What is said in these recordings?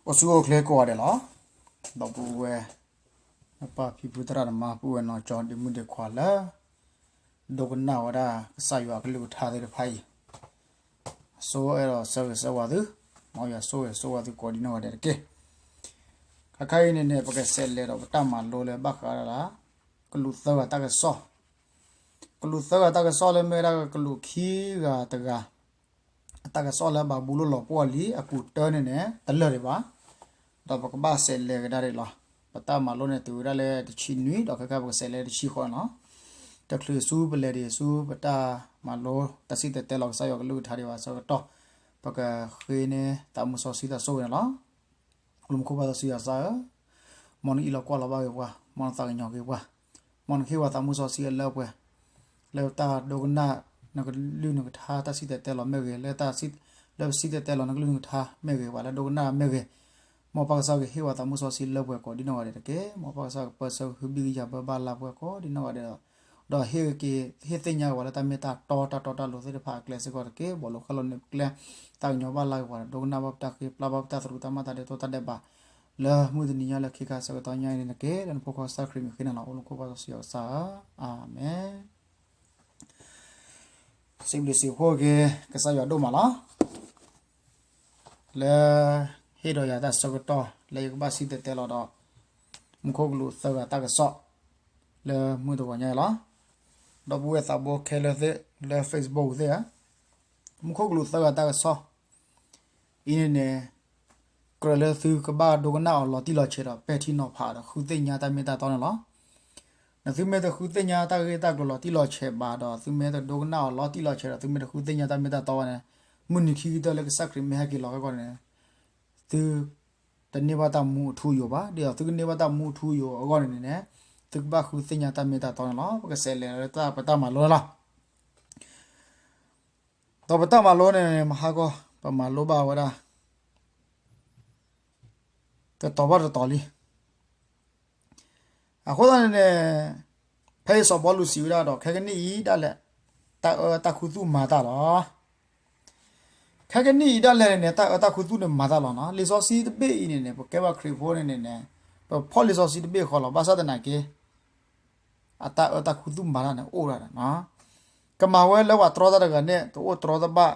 အိၣ်ဆူၣ်အိၣ်ချ့ကိးဂၤဒဲးလီၤ. ဒီပုၢ်ဝဲၢ် နပၢ်ဖံဖုသရၣ်သမါ ပုၢ်ဝဲၢ်နီၢ်ကၠီ ဒ့မုၣ်ဒ့ခွါလၢ ဒိကနၣ်ဝဲဒၣ်ကစၢ်ယွၤအကလုၢ်ကထါသ့ၣ်တဖၣ်အံၤ, အဆိအဲၣ်ဒိးဆၢဂ့ၤဆၢဝါသု, မ်ယွၤဆိၣ်ဂ့ၤဆိၣ်ဝါသုကိးဒံနီၢ်ဂၤဒဲးတက့ၢ်. ခါခါအံၤန့ၣ်န့ၣ် ပကဆဲးလဲၤဒီးပတၢ်မၤလိလၢဘၣ်ဃးဒၣ် ကလူးသၢဂၤတၢ်ကစီၣ်, ကလူးသၢဂၤတၢ်ကစီၣ်လၢမ့ၢ်ဝဲဒၣ်ကလူးခံဂၤတဂၤ အတၢ်ကစီၣ်လၢဘၤဘူလိၣ်လီၤပှီၢ်လံ အကူးတၢန့ၣ်န့ၣ် တလၢာ်ဒံးဘၣ်, ဒီးပကဘၣ်ဆဲးလဲၤကဒါဒံးလီၤ. ပတၢ်မၤလိန့ၣ်တုၤဝဲဒၣ်လၢတဆံနွံ ဒီးခဲခါပကဆဲးလဲၤတဆံဃီန့ၣ်လီၤ. တချုးဆူပလဲၤဒံးဆူပတၢ်မၤလိ တၢ်စံၣ်တဲၤတဲလီၤကစၢ်ယွၤကလုၢ်ကထါဒံးဘၣ်ဆၢကတီၢ်, ပကဃ့န့ၢ်သးမုၢ်စီဆှံတၢ်ဆိၣ်ဂ့ၤန့ၣ်လီၤ. အိၣ်လၢမူခိၣ်ဘၣ်စီဆှံယွၤကစၢ်ဧၢ, မ်နအံးလီၤကွၢ်လီၤဘၣ်က့ၤပှၤ, မ်နသးကညီၤက့ၤပှၤ, မ်နကဟ့ၣ်ဝဲသးမုၢ်စီဆှံအလၢပှဲၤ, လၢတၢ်ဒိကနၣ်နကလုၢ်နကထါတၢ်စံၣ်တဲၤတဲလီၤမ့ၢ်ဂ့ၤ, လၢ လၢပစံၣ်တဲၤတဲလီၤနကလုၢ်နကထါမ့ၢ်ဂ့ၤ, ပှၤလၢဒိကနၣ်မ့ၢ်ဂ့ၤ, မ်ပၢ်ကစၢ်ကဟ့ၣ်ဝဲသးမုၢ်စီဆှံလၢပှဲၤကိးဒံနီၢ်ဂၤဒဲးတက့ၢ်. မ်ပၢ်ကစၢ်ကပၢဆှၢကဟုဘံၣ်ကယာ်ဘၢဘၣ်လၢပှဲၤကိးဒံနီၢ်ဂၤဒဲးဒီး, ဒီးဟ့ၣ်က့ၤ ဟ့ၣ်သ့ၣ်ညါက့ၤပှၤလၢတၢ်မ့ၢ်တၢ်တီတၢ်တီတၢ်လိၤသ့ၣ်တဖၣ်အကျဲစ့ၢ်ကီးတက့ၢ်. ဘီၣ်လိာ်ဃဲလိာ်န့ၣ်ပကျဲ, သးကညီၤဘၣ်လၢက့ၤပှၤဒီး ဒိကနၣ်ဘၣ်ပတၢ်ဃ့, ပျၢ်ဘၣ်ပတၢ်သရူးတၢ်မၤတၢ်ဒဲးတိၢ်တၢ်ဒဲးဘး လၢမုၢ်တနံၤညါလၢခံခါဆၢကတီၢ်ညါအံၤန့ၣ်တက့ၢ်. လၢနဖိခွါကစၢ်ခရံာ်မံၤဃ့နၤလီၤ. အိၣ်လၢမူခိၣ်ဘၣ်စီဆှံယွၤကစၢ်ဧၢ, အၤမ့ၣ်. စံးဘျုးစံးဖှိၣ်က့ၤ ကစၢ်ယွၤဒိၣ်မးလီၤ. လၢဟ့ၣ်ဒီးယၤတၢ်ဆၢကတီၢ် လၢယကဘၣ်စံၣ်တဲၤတဲလီၤဒီး မူခိၣ်ကလူးသၢဂၤတၢ်ကစီၣ် လၢမုၢ်တဂီၤညါအံၤလီၤ. ဒီပုၢ်ဝဲၢ်သးဘိခဲလၢာ်သ့ၣ်လၢ Facebook သ့ၣ်ဧါ, မူခိၣ်ကလူးသၢဂၤတၢ်ကစီၣ် အံၤန့ၣ်န့ၣ် ကြၢးလၢသုကဘၣ်ဒိကနၣ်အီၤလီၤတံၢ်လီၤဆဲးဒီး ပဲာ်ထံနီၤဖးဒီး ဃုသ့ၣ်ညါတၢ်မ့ၢ်တၢ်တီန့ၣ်လီၤ. နသုမ့ၢ်တဃုသ့ၣ်ညါတၢ်ဂ့ၢ်တၢ်ကျိၤလီၤတံၢ်လီၤဆဲးဘၣ်ဒီး သုမ့ၢ်တဒိကနၣ်အီၤလီၤတံၢ်လီၤဆဲးဒီး သုမ့ၢ်တဃုသ့ၣ်ညါတၢ်မ့ၢ်တၢ်တီဘၣ်န့ၣ်, မုၢ်နံၤခံကတၢၢ်လၢကစၢ်ခရံာ်မ့ၢ်ဟဲက့ၤလီၤက့ၤအဂီၢ်န့ၣ် သုတန့ၢ်ဘၣ်တၢ်မူအထူအယိာ်ဘၣ်. ဒ်သိးသုကန့ၢ်ဘၣ်တၢ်မူအထူအယိာ်အဂီၢ်န့ၣ်န့ၣ်န့ၣ်, သုကဘၣ်ဃုသ့ၣ်ညါတၢ်မ့ၢ်တၢ်တီန့ၣ်လီၤ. ပကဆဲးလဲၤလၢတၢ်ပတၢ်မၤလိန့ၣ်လီၤ. ဒီးပတၢ်မၤလိန့ၣ် မဟါကီၢ် ပမၤလိဘၣ်ဝဲဒၣ် တတီၤဘၣ်တတီၤလံ. အဃိသတးန့ၣ်န့ၣ်, ဖဲအံၤစီၤပီလူးစံးဝဲဒၣ်ဒီး ခဲကနံၣ်အံၤဒၣ်လဲာ် တၢ်အၢတၢ်ခူသူၣ်မၤတၢ်လီၤ. ခဲကနံၣ်အံၤဒၣ်လဲာ်န့ၣ်န့ၣ် တၢ်အၢတၢ်ခူသူၣ်န့ၣ်မၤတၢ်လီၤနီၤ. လံာ်စီဆှံတဘ့ၣ်အံၤန့ၣ်န့ၣ် ပကဲဘၣ်ခရံာ်ဖိန့ၣ်န့ၣ်န့ၣ်, ပဖီၣ်လံာ်စီဆှံတဘ့ၣ်ဃီလီၤ. ဘၣ်ဆၣ်သနာ်က့ အတၢ်အၢတၢ်ခူသူၣ်မၤတၢ်န့ၣ်အိၣ်ဒၣ်ဒီး, ကမၤဝဲလၢပှၤတြီတၢ်တဂၤန့ၣ် တအိၣ်တြီတဘၣ်,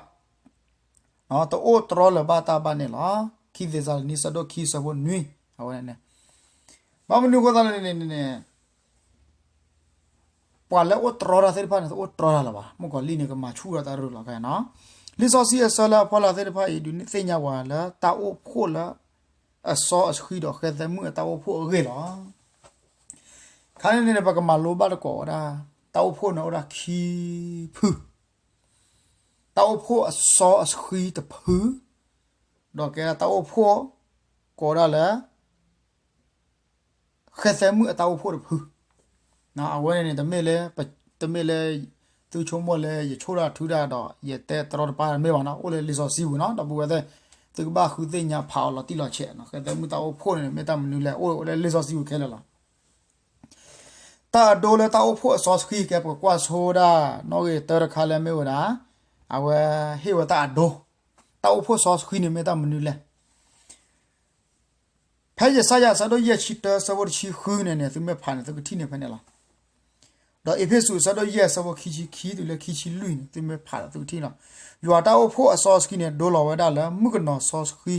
တအိၣ်တြီလၢၤဘၣ်တၢ်ဘၣ်န့ၣ်လီၤ. ခံသ့းစၤလနံ ဆၢဒိၣ်ခံ ဆၢဖိနွံ, အဝဲန့ၣ်န့ၣ်, ဘၣ်မနုၤအဃိသတးလဲၣ်န့ၣ်န့ၣ်န့ၣ် ပှၤလၢအိၣ်တြီတၢ်သ့ၣ်တဖၣ်န့ၣ် တအိၣ်တြီတၢ်လၢၤဘၣ်. မုၣ်ကီၤလံၢ်န့ၣ် ကမၤဆူၣ်ထီၣ်တၢ်ရူၢ်လီၤ. ခဲနီၤ, လံာ်စီဆှံအဆၢလၢအဖီလာ်သ့ၣ်တဖၣ်အံၤ ဒုးသ့ၣ်ညါပှၤလၢတၢ်အိၣ်ဖှိၣ်လၢ အစီအဆှံဒီးဃဲသဲမုၣ်အတၢ်အိၣ်ဖှိၣ်အဂ့ၢ်လီၤ. ခါန့ၣ်န့ၣ် ပကမၤလိဘၣ်တကိးဝဲဒၣ် တၢ်အိၣ်ဖှိၣ်န့ၣ်အိၣ်ဒၣ်ခံဖု, တၢ်အိၣ်ဖှိၣ်အစီအဆှံတဖု, ဒီးကဲဒၣ်တၢ်အိၣ်ဖှိၣ် ကိးဒၣ်လၢ ဃဲသဲမုၣ်အတၢ်အိၣ်ဖှိၣ်တဖု, အဝဲန့ၣ်န့ၣ် တမ့ၢ်လၢ တမ့ၢ်လၢ သုဆိကမိၣ်လၢယဆိၣ်တၢ်ထုတၢ်ဒီး ယတဲတရီတပါတမ့ၢ်ဘၣ်နီၤ, အိၣ်လၢလံာ်စီဆှံပူၤနီၤ, ဒီပုၢ်ဝဲၢ်သ့ၣ်, သုကဘၣ်ဃုသ့ၣ်ညါဖးအီၤလီၤတံၢ်လီၤဆဲးနီၤ, ဃဲသဲမုၣ်တၢ်အိၣ်ဖှိၣ်န့ၣ် မ့ၢ်တၢ်မနုၤလဲၣ်, အိၣ်လၢလံာ်စီဆှံပူၤခဲလၢာ်လီၤ. တၢ်အဒိလၢတၢ်အိၣ်ဖှိၣ်အစီဆှံ ကဲပကကွၢ်ဆိဒၣ် နီၣ်ဂံၢ်တၢတခါလၢမ့ၢ်ဝဲဒၣ် အဝဲဟ့ၣ်ဝဲတၢ်အဒိ, တၢ်အိၣ်ဖှိၣ်စီဆှံန့ၣ်မ့ၢ်တၢ်မနုၤလဲၣ်. ဖဲယၡါယၤအဆၢဒိၣ်ယဲၢ်ဆံတၢ အဆၢဖိတဆံဃုန့ၣ်န့ၣ် သုမ့ၢ်ဖးန့ၣ် သုကထံၣ်န့ၢ်ဖဲန့ၣ်လီၤ. ဒီးအ့းဖ့းစူး အဆၢဒိၣ်ယဲၢ် အဆၢဖိခံဆံခံတုၤလၢခံဆံလွံၢ်န့ၣ် သုမ့ၢ်ဖးဒီးသုကထံၣ်လီၤ. ယွၤတၢ်အိၣ်ဖှိၣ်အစီဆှံန့ၣ် ဒိလီၤဝဲဒၣ်လၢမုၣ်ကနီၤစီဆှံ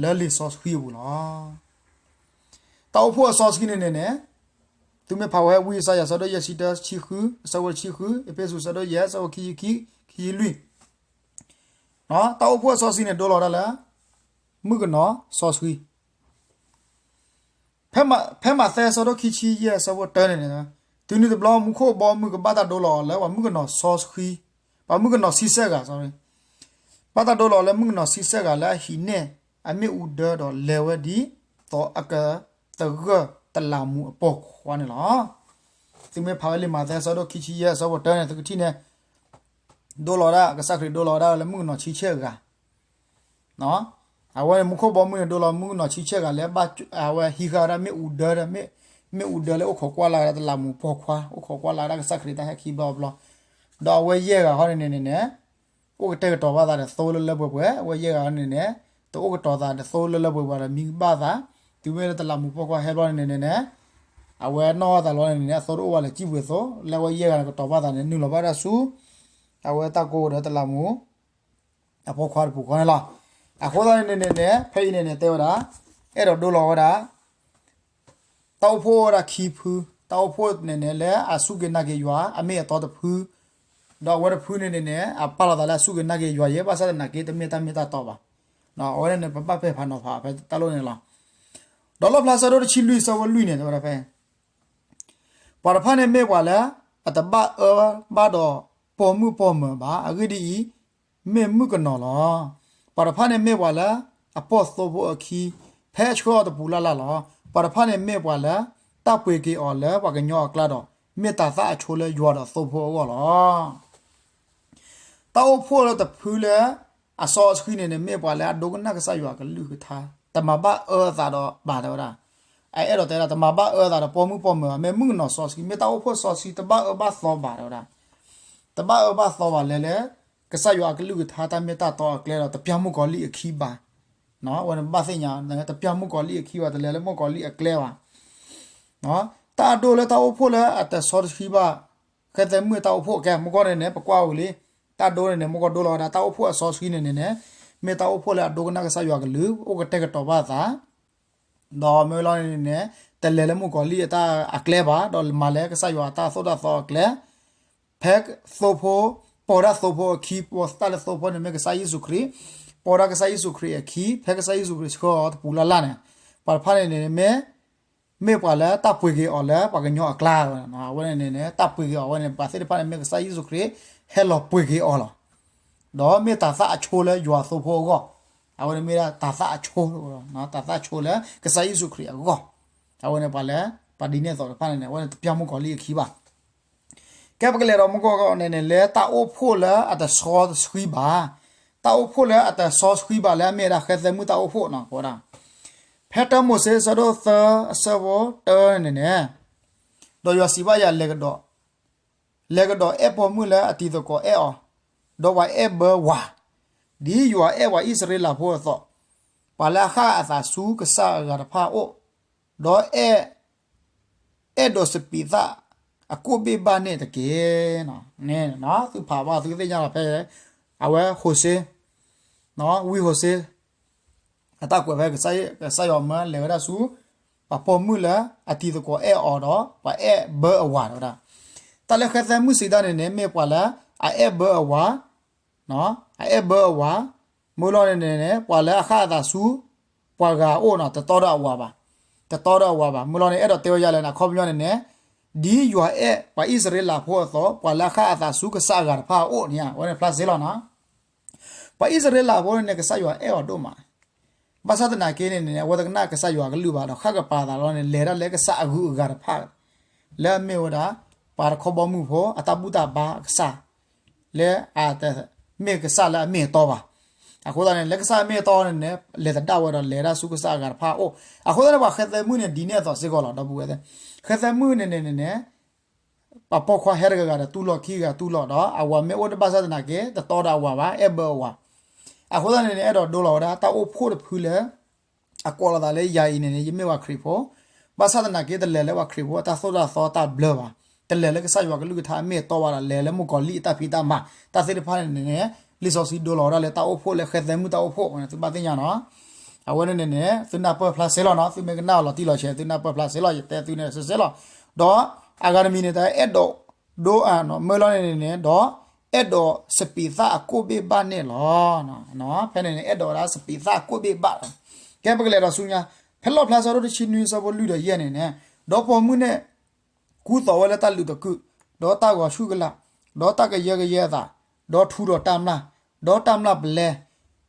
လၢလံာ်စီဆှံအပူၤလီၤ. တၢ်အိၣ်ဖှိၣ်အစီဆှံန့ၣ်န့ၣ်န့ၣ် သုမ့ၢ်ဖးဝဲဝံယၡါယၤ အဆၢဒိၣ်ယဲၢ်ဆံတၢ ဆံဃု, အဆၢဖိတဆံဃု, အ့းဖ့းစူး အဆၢဒိၣ်ယဲၢ် အဆၢဖိခံဆံခံ, ခံဆံလွံၢ် တၢ်အိၣ်ဖှိၣ်အစီဆှံန့ၣ် ဒိလီၤဝဲဒၣ်လၢ မုၣ်ကနီၤစီဆှံ. ဖဲမး, ဖဲမးသဲ အဆၢဒိၣ်ခံဆံယဲၢ် အဆၢဖိတၢန့ၣ်န့ၣ်, တုၤနုၤတဘျီ မူခိၣ်ဘီမုၢ်ကဘၣ်တၢ်ဒိလီၤအီၤလၢပှၤမုၣ်ကနီၤစီဆှံ, ပှၤမုၣ်ကနီၤဆံဆဲၣ်ဂၤ, ဘၣ်တၢ်ဒိလီၤအီၤလၢမုၣ်ကနီၤဆံဆဲၣ်ဂၤလၢအဟံးန့ၢ် အမ့ၣ်အူဒၢဒီးလဲၤဝဲဒ်သိးအကသဂၢၢ်တလးမူအပိာ်ခွါန့ၣ်လီၤ. သုမ့ၢ်ဖးဝဲလံာ်မးသဲ အဆၢဒိၣ်ခံဆံယဲၢ် အဆၢဖိတၢန့ၣ် သုကထံၣ်န့ၣ် ဒိလီၤဒၣ်, ကစၢ်ခရံာ်ဒိလီၤဒၣ်လၢမုၣ်ကနီၤဆံဆဲၣ်ဂၤ အဝဲမူခိၣ်ဘီမုၢ်န့ၣ် ဒိလီၤမုၣ်ကနီၤဆံဆဲၣ်ဂၤလၢ အဝဲဟံးဃာ်ဝဲဒၣ်မ့ၣ်အူဒၢဒီး, မ့ၣ်အူဒၢလၢအိၣ်ခိးကွၢ်လၢ်ဝဲဒၣ်တလးမူပိာ်ခွါ, အိၣ်ခိးကွၢ်လၢ်ဝဲဒၣ်ကစၢ်ခရံာ်တၢ်ဟဲခံဘျီတဘျီ, ဒီးအဝဲယဲၢ်ဂၤဟီန့ၣ်န့ၣ်န့ၣ်, အိၣ်ကတဲာ်ကတီၤဘၣ်သးဒီးသိလၢလၢပှဲၤပှဲၤ, အဝဲယဲၢ်ဂၤန့ၣ်န့ၣ်, တအိၣ်ကတီၤသးဒီးသိလၢလၢပှဲၤပှဲၤဒီးမံဘၣ်သး, တုၤမ့ၢ်လၢတလးမူးပိာ်ခွါဟဲဘျီန့ၣ်န့ၣ်န့ၣ်, အဝဲနီၣ်သးလီၤန့ၣ်န့ၣ် အသိတအိၣ်ဘၣ်လၢၤ ကံၣ်ပှ့ၤသိ, လၢအဝဲယဲၢ်ဂၤန့ၣ်ကတီၤဘၣ်သးန့ၣ် နုာ်လီၤဘၣ်ဒၣ်ဆူ အဝဲတၢ်ကိးဒီးတလးမူး အပိာ်ခွါတပူၤဃီန့ၣ်လီၤ. အဃိသတးန့ၣ်န့ၣ်န့ၣ် ဖဲအံၤန့ၣ်န့ၣ် တဲဝဲဒၣ်, အဲၣ်ဒိးဒိလီၤဝဲဒၣ် တၢ်အိၣ်ဖှိၣ်အိၣ်ဝဲဒၣ်ခံဖု, တၢ်အိၣ်ဖှိၣ်န့ၣ်န့ၣ် လၢအစူၢ်က့ၤနာ်က့ၤယွၤ အမ့ၢ်အတီတဖု, ဒီးအဝဲတဖုန့ၣ်န့ၣ်န့ၣ် အပာ်လီၤသးလၢအစူၢ်က့ၤနာ်က့ၤယွၤယဲ ဘၣ်ဆၣ်သနာ်က့ တမ့ၢ်တၢ်မ့ၢ်တၢ်တီဘၣ်. အဝဲန့ၣ်န့ၣ် ပဘၣ်ပဲာ်ဖးနီၤဖးဖဲတၢ်လိၣ်န့ၣ်လီၤ. ဒီးလီၣ်ဖျါဆၢဒိၣ်တဆံလွံၢ် ဆၢဖိလွံၢ်န့ၣ် တဲဝဲဒၣ်ဖဲ ပှၤတဖၣ်န့ၣ်မ့ၢ်ပှၤလၢ အတဘၣ်အၢဘၣ်ဒီးပိာ်မုၣ်ပိာ်မၢၤဘၣ်. အဂ့ၢ်ဒ်အံၤ, မ့ၢ်မုၣ်ကနီၤလီၤ. ပှၤတဖၣ်န့ၣ်မ့ၢ်ပှၤလၢ အပိာ်သိဖိအခံ, ဖဲအဆှၢအီၤတပူၤလၢ်လၢ်လီၤ. ပှၤတဖၣ်န့ၣ်မ့ၢ်ပှၤလၢ တၢ်ပှ့ၤက့ၤအီၤလၢပှၤကညီအကျါဒီး မ့ၢ်တၤသၣ်အဆိလၢယွၤဒီးသိဖိအဂီၢ်လီၤ. တၢ်အိၣ်ဖှိၣ်လၢတဖုလၢ အစီအဆှံန့ၣ်န့ၣ် မ့ၢ်ပှၤလၢအဒိကနၣ်ကစၢ်ယွၤအကလုၢ်ကထါ, တမၤဘၣ်အၢအသးဒီးဘၣ် တဲဝဲဒၣ်. အအဲၣ်ဒိးတဲဒၣ် တမၤဘၣ်အၢအသးဒီးပိာ်မုၣ်ပိာ်မၢၤဘၣ်, မ့ၢ်မုၣ်ကနီၤစီဆှံ, မ့ၢ်တၢ်အိၣ်ဖှိၣ်စီဆှံ တဘၣ်အၢဘၣ်သီဘၣ် တဲဝဲဒၣ်. တဘၣ်အၢဘၣ်သီဘၣ် လဲၤလၢ ကစၢ်ယွၤအကလုၢ်ကထါတၢ်မ့ၢ်တၢ်တီအကျဲဒီး တပျၢ်မုၣ်ကီၤလံၢ်အခံဘၣ်. အဝဲန့ၣ်ဘၣ်သ့ၣ်ညါ, တပျၢ်မုၣ်ကီၤလံၢ်အခံဘၣ်, တလဲၤလၢမုၣ်ကီၤလံၢ်အကျဲဘၣ်. တၢ်အဒိလၢတၢ်အိၣ်ဖှိၣ်လၢအတစီတဆှံဘၣ်, ဃဲသဲမုၣ်တၢ်အိၣ်ဖှိၣ်ကဲ မုၢ်ကီၢ်န့ၣ်န့ၣ် ပကွၢ်ဝံၤလံ, တၢ်ဒိန့ၣ်န့ၣ် မုၢ်ကီၢ်ဒိလီၤဝဲဒၣ်, တၢ်အိၣ်ဖှိၣ်အစီဆှံန့ၣ်န့ၣ်န့ၣ် မ့ၢ်တၢ်အိၣ်ဖှိၣ်လၢအဒိကနၣ်ကစၢ်ယွၤကလုၢ်, အိၣ်ကတဲာ်ကတီၤဘၣ်အသး ဒီးမ့ၢ်လီၤန့ၣ်န့ၣ် တလဲၤလၢမုၣ်ကီၤလံၢ်အတၢ်အကျဲဘၣ်, ဒီးမၤလၢကစၢ်ယွၤအတၢ်သိၣ်တၢ်သီအကျဲ, ဖဲသိဖိ, ပိာ်ဒၣ်သိဖိအခံ, ပိာ်တၢ်လၢသိဖိန့ၣ်မ့ၢ်ကစၢ်ယ့ၣ်ၡူးခရံာ်, ပိာ်ဒၣ်ကစၢ်ယ့ၣ်ၡူးခရံာ်အခံ, ဖဲကစၢ်ယ့ၣ်ၡူးခရံာ်ဆှၢအီၤတပူၤလၢ်လၢ်န့ၣ်, ပှၤတဖၣ်န့ၣ်န့ၣ် မ့ၢ် မ့ၢ်ပှၤလၢတၢ်ပှ့ၤက့ၤအီၤလၢပှၤကညီအကျါ, အဝဲန့ၣ်န့ၣ် တၢ်ပှ့ၤက့ၤအီၤဝဲန့ၣ် ပှၤသ့ၣ်တဖၣ်န့ၣ်မ့ၢ်ကစၢ်ယ့ၣ်ၡူးခရံာ် ဟဲလီၤပှ့ၤက့ၤအီၤလီၤ. ဒီးမ့ၢ်တၤသၣ်အဆိလၢယွၤသိဖိအဂီၢ်, အဝဲန့ၣ်မ့ၢ်ဒၣ်တၤသၣ်အဆိ, တၤသၣ်ဆိလၢကစၢ်ယ့ၣ်ၡူးခရံာ်အဂီၢ်, အဝဲန့ၣ်ပှၤလၢ ပှၤဒ်န့ၣ်အသိးတဖၣ်န့ၣ်န့ၣ် အဝဲန့ၣ်တပျၢ်မုၣ်ကီၤလံၢ်အခံဘၣ်. ကဲပကလဲၤဒီးမုၢ်ကီၢ်န့ၣ်န့ၣ် လၢတၢ်အိၣ်ဖှိၣ်လၢအတစီတဆှံဘၣ်, တၢ်အိၣ်ဖှိၣ်လၢအတစီတဆှံဘၣ်လၢအမ့ၢ်ဝဲဒၣ်ဃဲသဲမုၣ်တၢ်အိၣ်ဖှိၣ်န့ၣ် အဝဲဒၣ် ဖဲတၢမိၤၡ့အဆၢဒိၣ်သၢ အဆၢဖိတၢန့ၣ်န့ၣ်, ဒီးယွၤစံးဘၣ်ယၤ, လဲၤကဒီး, လဲၤကဒီးအဲၣ်ပိာ်မုၣ်လၢအတံၤသကိးအဲၣ်အီၤ, ဒီးပှၤအဲၣ်ဘၢဝၤ, ဒ်ယွၤအဲၣ်ပှၤအံၣ်စရ့လးဖိအသိး, ပှၤလၢအဃၣ်အသးဆူကစၢ်အဂၤတဖၣ်အအိၣ်, ဒီးအဲၣ် အဲၣ်ဒိးစပံးသၣ်အကိၣ်ဘ့ၣ်ဘၣ်န့ၣ်တက့ၢ်. န့ၣ်သုဖးဘၣ်သုသ့ၣ်ညါလီၤဖဲ အဝဲဟိၤၡ့, ဝံဟိၤၡ့ အတၢ်ကွဲးဖဲ ကစၢ်ယွၤမၢလဲၤဝဲဒၣ်ဆူ ပှၤပိာ်မုၣ်လၢအတံၤသကိးအဲၣ်အီၤဒီး ပှၤအဲၣ်ဘၢအဝၤဝဲဒၣ်. တၢ်လၢဃဲသဲမုၣ်စံးတၢ်န့ၣ်န့ၣ် မ့ၢ်ပှၤလၢအအဲၣ်ဘၢအဝၤ, အအဲၣ်ဘၢအဝၤ, မုၢ်လီၤန့ၣ်န့ၣ် ပှၤလၢအဃၣ်အသးဆူ ပှၤဂၤအအိၣ်န့ၣ် တတီဒီးအဝၤဘၣ်, တတီဒီးအဝၤဘၣ်. မုၢ်လီၤန့ၣ် အဲၣ်ဒိးတဲဝဲဒ်လဲၣ်န့ၣ် အခီပညီန့ၣ်န့ၣ်, ဒ်ယွၤအဲၣ်ပှၤအံၣ်စရ့လးဖိအသိး ပှၤလၢအဃၣ်အသးဆူကစၢ်အဂၤတဖၣ်အအိၣ်န့ၣ် အဝဲန့ၣ်ဖျါစ့လီၤန့ၣ်. ပှၤအံၣ်စရ့လးဖိန့ၣ်န့ၣ် ကစၢ်ယွၤအဲၣ်အီၤဒိၣ်မး, ဘၣ်ဆၣ်သနာ်က့န့ၣ်န့ၣ် အဝဲတကနၣ်ကစၢ်ယွၤအကလုၢ်ဘၣ်ဒီး ဃၣ်ကပၤသးလီၤန့ၣ် လဲၤဒၣ်လၢကစၢ်အဂုၤအဂၤတဖၣ် လၢအမ့ၢ်ဝဲဒၣ် ပှၤတခီဘီမုၢ်ဖိ အတၢ်ဘူၣ်တၢ်ဘါအကစၢ်, လၢအတမ့ၢ်ကစၢ်လၢအမ့ၢ်အတီဘၣ်. အဃိသတးန့ၣ် လၢကစၢ်အမ့ၢ်အတီန့ၣ်န့ၣ် လဲၤသဒၣ်ဝဲဒီးလဲၤဒၣ်ဆူကစၢ်အဂၤတဖၣ်အအိၣ်. အဃိသတးန့ၣ် ပှၤဃဲသဲမုၣ်န့ၣ် ဒ်န့ၣ်အသိးစ့ၢ်ကီးလီၤ ဒီပုၢ်ဝဲၢ်သ့ၣ်, ဃဲသဲမုၣ်န့ၣ်န့ၣ်န့ၣ်န့ၣ် ပှၤပိာ်ခွါဟဲတဂၤဂၤဒီးတူၢ်လိာ် ခံဂၤတူၢ်လိာ်ဒီး အဝၤမ့ၢ်အိၣ်တဘၣ်ဆၣ်သနာ်က့ တတီဒီးအဝၤဘၣ် အဲၣ်ဘၢအဝၤ. အဃိသတးန့ၣ်န့ၣ် အဲၣ်ဒိးဒိလီၤဝဲဒၣ် တၢ်အိၣ်ဖှိၣ်တဖုလၢ အကိးလီၤသးလၢယၤအံၤန့ၣ်န့ၣ် ယမ့ၢ်ပှၤခရံာ်ဖိ, ဘၣ်ဆၣ်သနာ်က့ တလဲၤလၢပှၤခရံာ်ဖိအတၢ်သိၣ်တၢ်သီတၢ်ဘျၢဘၣ်, တလဲၤလၢကစၢ်ယွၤကလုၢ်ကထါအမ့ၢ်အတီဘၣ်ဒီး လဲၤလၢမုၣ်ကီၤလံၢ်အတၢ်ဖံးတၢ်မၤ တၢ်သ့ၣ်တဖၣ်န့ၣ်န့ၣ် လံာ်စီဆှံဒိလီၤဝဲဒၣ်လၢတၢ်အိၣ်ဖှိၣ်လၢဃဲသဲမုၣ်တၢ်အိၣ်ဖှိၣ်န့ၣ် သုဘၣ်သ့ၣ်ညါနီၤ. အဝဲန့ၣ်န့ၣ်န့ၣ် သုနၢ်ပၢၢ်ဖျါစ့လီၤနီၤ, သုမ့ၢ်ကနၣ်အီၤလီၤတံၢ်လီၤဆဲး သုနၢ်ပၢၢ်ဖျါစ့လီၤ, ယတဲသုန့ၣ်စ့စ့လီၤ. ဒီးအဂၤတမံၤန့ၣ် တအဲၣ်ဒိးဒိ မ့ၢ်လီၤန့ၣ်န့ၣ် ဒီးအဲၣ်ဒိးစပံးသၣ်အကိၣ်ဘ့ၣ်ဘၣ်န့ၣ်လီၤ. ဖဲန့ၣ်န့ၣ် အဲၣ်ဒိးဝဲဒၣ်စပံးသၣ်အကိၣ်ဘ့ၣ်ဘၣ်လီၤ. ကဲပကလဲၤဒီးဆူညါ, ဖဲလီၣ်ဖျါဆၢဒိၣ်တဆံနွံ ဆၢဖိလွံၢ်ဒီးယဲၢ်န့ၣ်န့ၣ်, ဒီးပိာ်မုၣ်န့ၣ် ကူသိးဝဲလၢတၢ်လုးတကုာ်, ဒီးတၢ်ဂီၤဆူၣ်ကလာ်, ဒီးတၢ်ကယၢကယဲအသး, ဒီးထူဒီးတၢ်မျၢ်, ဒီးတၢ်မျၢ်ပလဲ,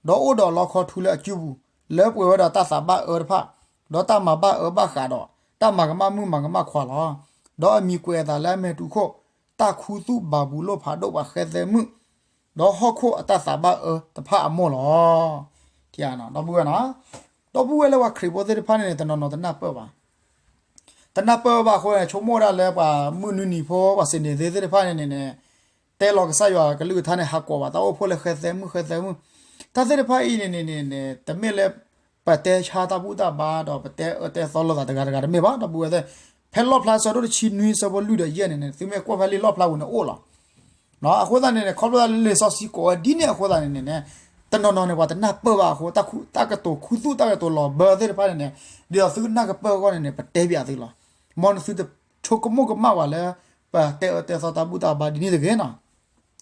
ဒီးအိၣ်ဒီးလီခီထူလၢအစုပူၤ, လၢပှဲၤဝဲဒီးတၢ်သးဘၣ်အၢတဖၣ်, ဒီးတၢ်မၤဘၣ်အၢဘၣ်ဃးဒီး တၢ်မၤကမၣ်မုၣ်မၤကမၣ်ခွါလီၤ. ဒီးအမံၤကွဲးအသးလၢအမဲာ်တူၢ်ခိၣ်, တၢ်ခူသူၣ်ဘၤဘူၤလိၣ်ဖးဒိၣ်ပှၤဃဲသဲမုၣ်, ဒီးဟီၣ်ခိၣ်အတၢ်သးဘၣ်အၢတဖၣ်အမိၢ်လီၤ. ဒီပုၢ်ဝဲၢ်နီၤ, ဒီပုၢ်ဝဲၢ်လၢပှၤခရံာ်ဖိသ့ၣ်တဖၣ်န့ၣ်န့ၣ် တနီၤနီၤတနၢ်ပၢၢ်ဘၣ် တနၢ်ပၢၢ်ဘၣ်အဃိန့ၣ် ဆိကမိၣ်ဝဲဒၣ်လၢပှၤမုၢ်နွံနံၤဖိ ပှၤစ့န့ၤသ့ၣ်တဖၣ်န့ၣ်န့ၣ်န့ၣ် တဲလီၤကစၢ်ယွၤကလုၢ်ကထါန့ၣ် ဟးကိးဘၣ်တၢ်အိၣ်ဖှိၣ်လၢဃဲသဲမုၣ်ဃဲသဲမုၣ်, တၢ်သ့ၣ်တဖၣ်အံၤန့ၣ်န့ၣ်န့ၣ်န့ၣ် တမ့ၢ်လၢ ပတဲဆါတၢ်ဘူၣ်တၢ်ဘါဒီး ပတဲအၢတဲသီလိာ်သးတဂၤတဂၤတမ့ၢ်ဘၣ် ဒီပုၢ်ဝဲၢ်သ့ၣ်, ဖဲလီၣ်ဖျါဆၢဒိၣ်တဆံနွံဆၢဖိလွံၢ်ဒီးယဲၢ်န့ၣ်န့ၣ် သုမ့ၢ်ကွၢ်ဖဲလံာ်လီၣ်ဖျါပူၤန့ၣ်အိၣ်လီၤ. အဃိသတးန့ၣ်န့ၣ် ခီဖျိလၢလံာ်စီဆှံကိးဝဲဒ်န့ၣ်အဃိသတးန့ၣ်န့ၣ်န့ၣ် တနီၤနီၤန့ၣ် ပှၤတနၢ်ပၢၢ်ဘၣ်အဃိ တၢ်ကတိၤခူသူၣ်တၢ်ကတိၤလီၤဘၢသ့ၣ်တဖၣ်န့ၣ်န့ၣ် ဒ်သိးသုကနၢ်ကပၢၢ်အဂီၢ်န့ၣ်န့ၣ် ပတဲပၠးသုလီၤ. မ်နသုတဆိကမိၣ်ကမၣ်ဝဲလၢ ပတဲအၢတဲသီတၢ်ဘူၣ်တၢ်ဘါဒ်န့ၣ်တဂ့ၤနီၤ.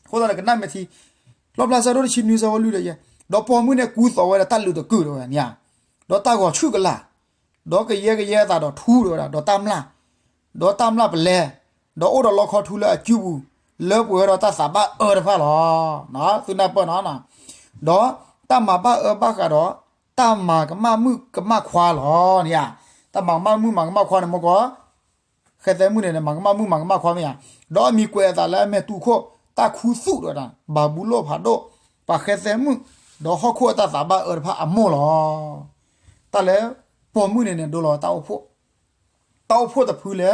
အဃိသတးန့ၣ် ကနၣ်မဲာ်ထံ လီၣ်ဖျါဆၢဒိၣ်တဆံနွံဆၢဖိလွံၢ်ဒီးယဲၢ်, ဒီးပိာ်မုၣ်န့ၣ်ကူသိးဝဲဒၣ်တၢ်လုးတကုာ်တဝဲန့ၣ်ဧါ, ဒီးတၢ်ဂီၤဆူၣ်ကလာ်, ဒီးကယဲကယဲအသးဒီးထူဒီးဝဲဒၣ် ဒီးတၢ်မျၢ်, ဒီးတၢ်မျၢ်ပလဲ, ဒီးအိၣ်ဒီးလီခီထူလၢအစုပူၤ, လၢပှဲၤဝဲဒီးတၢ်သးဘၣ်အၢတဖၣ်လီၤ. သုနၢ်ပၢၢ်နီၤ, ဒီးတၢ်မၤဘၣ်အၢဘၣ်ဃးဒီး တၢ်မၤကမၣ်မုၣ်ကမၣ်ခွါလီၤန့ၣ်ဧါ, တၢ်မၤကမၣ်မုၣ်မၤကမၣ်ခွါန့ၣ် မ့ၢ်ကီး ဃဲသဲမုၣ်န့ၣ်န့ၣ် မၤကမၣ်မုၣ်မၤကမၣ်ခွါမ့ၢ်ဧါ, ဒီးအမံၤကွဲးအသးလၢအမဲာ်တူၢ်ခိၣ် တၢ်ခူသူၣ်တဝဲဒၣ် ဘၤဘူလိၣ်ဖးဒိၣ်, ပှၤဃဲသဲမုၣ်, ဒီးဟီၣ်ခိၣ်အတၢ်သးဘၣ်အၢတဖၣ်အမိၢ်လီၤ. တၢ်လၢ ပိာ်မုၣ်န့ၣ်န့ၣ် ဒိလီၤဝဲတၢ်အိၣ်ဖှိၣ်, တၢ်အိၣ်ဖှိၣ်တဖုလၢ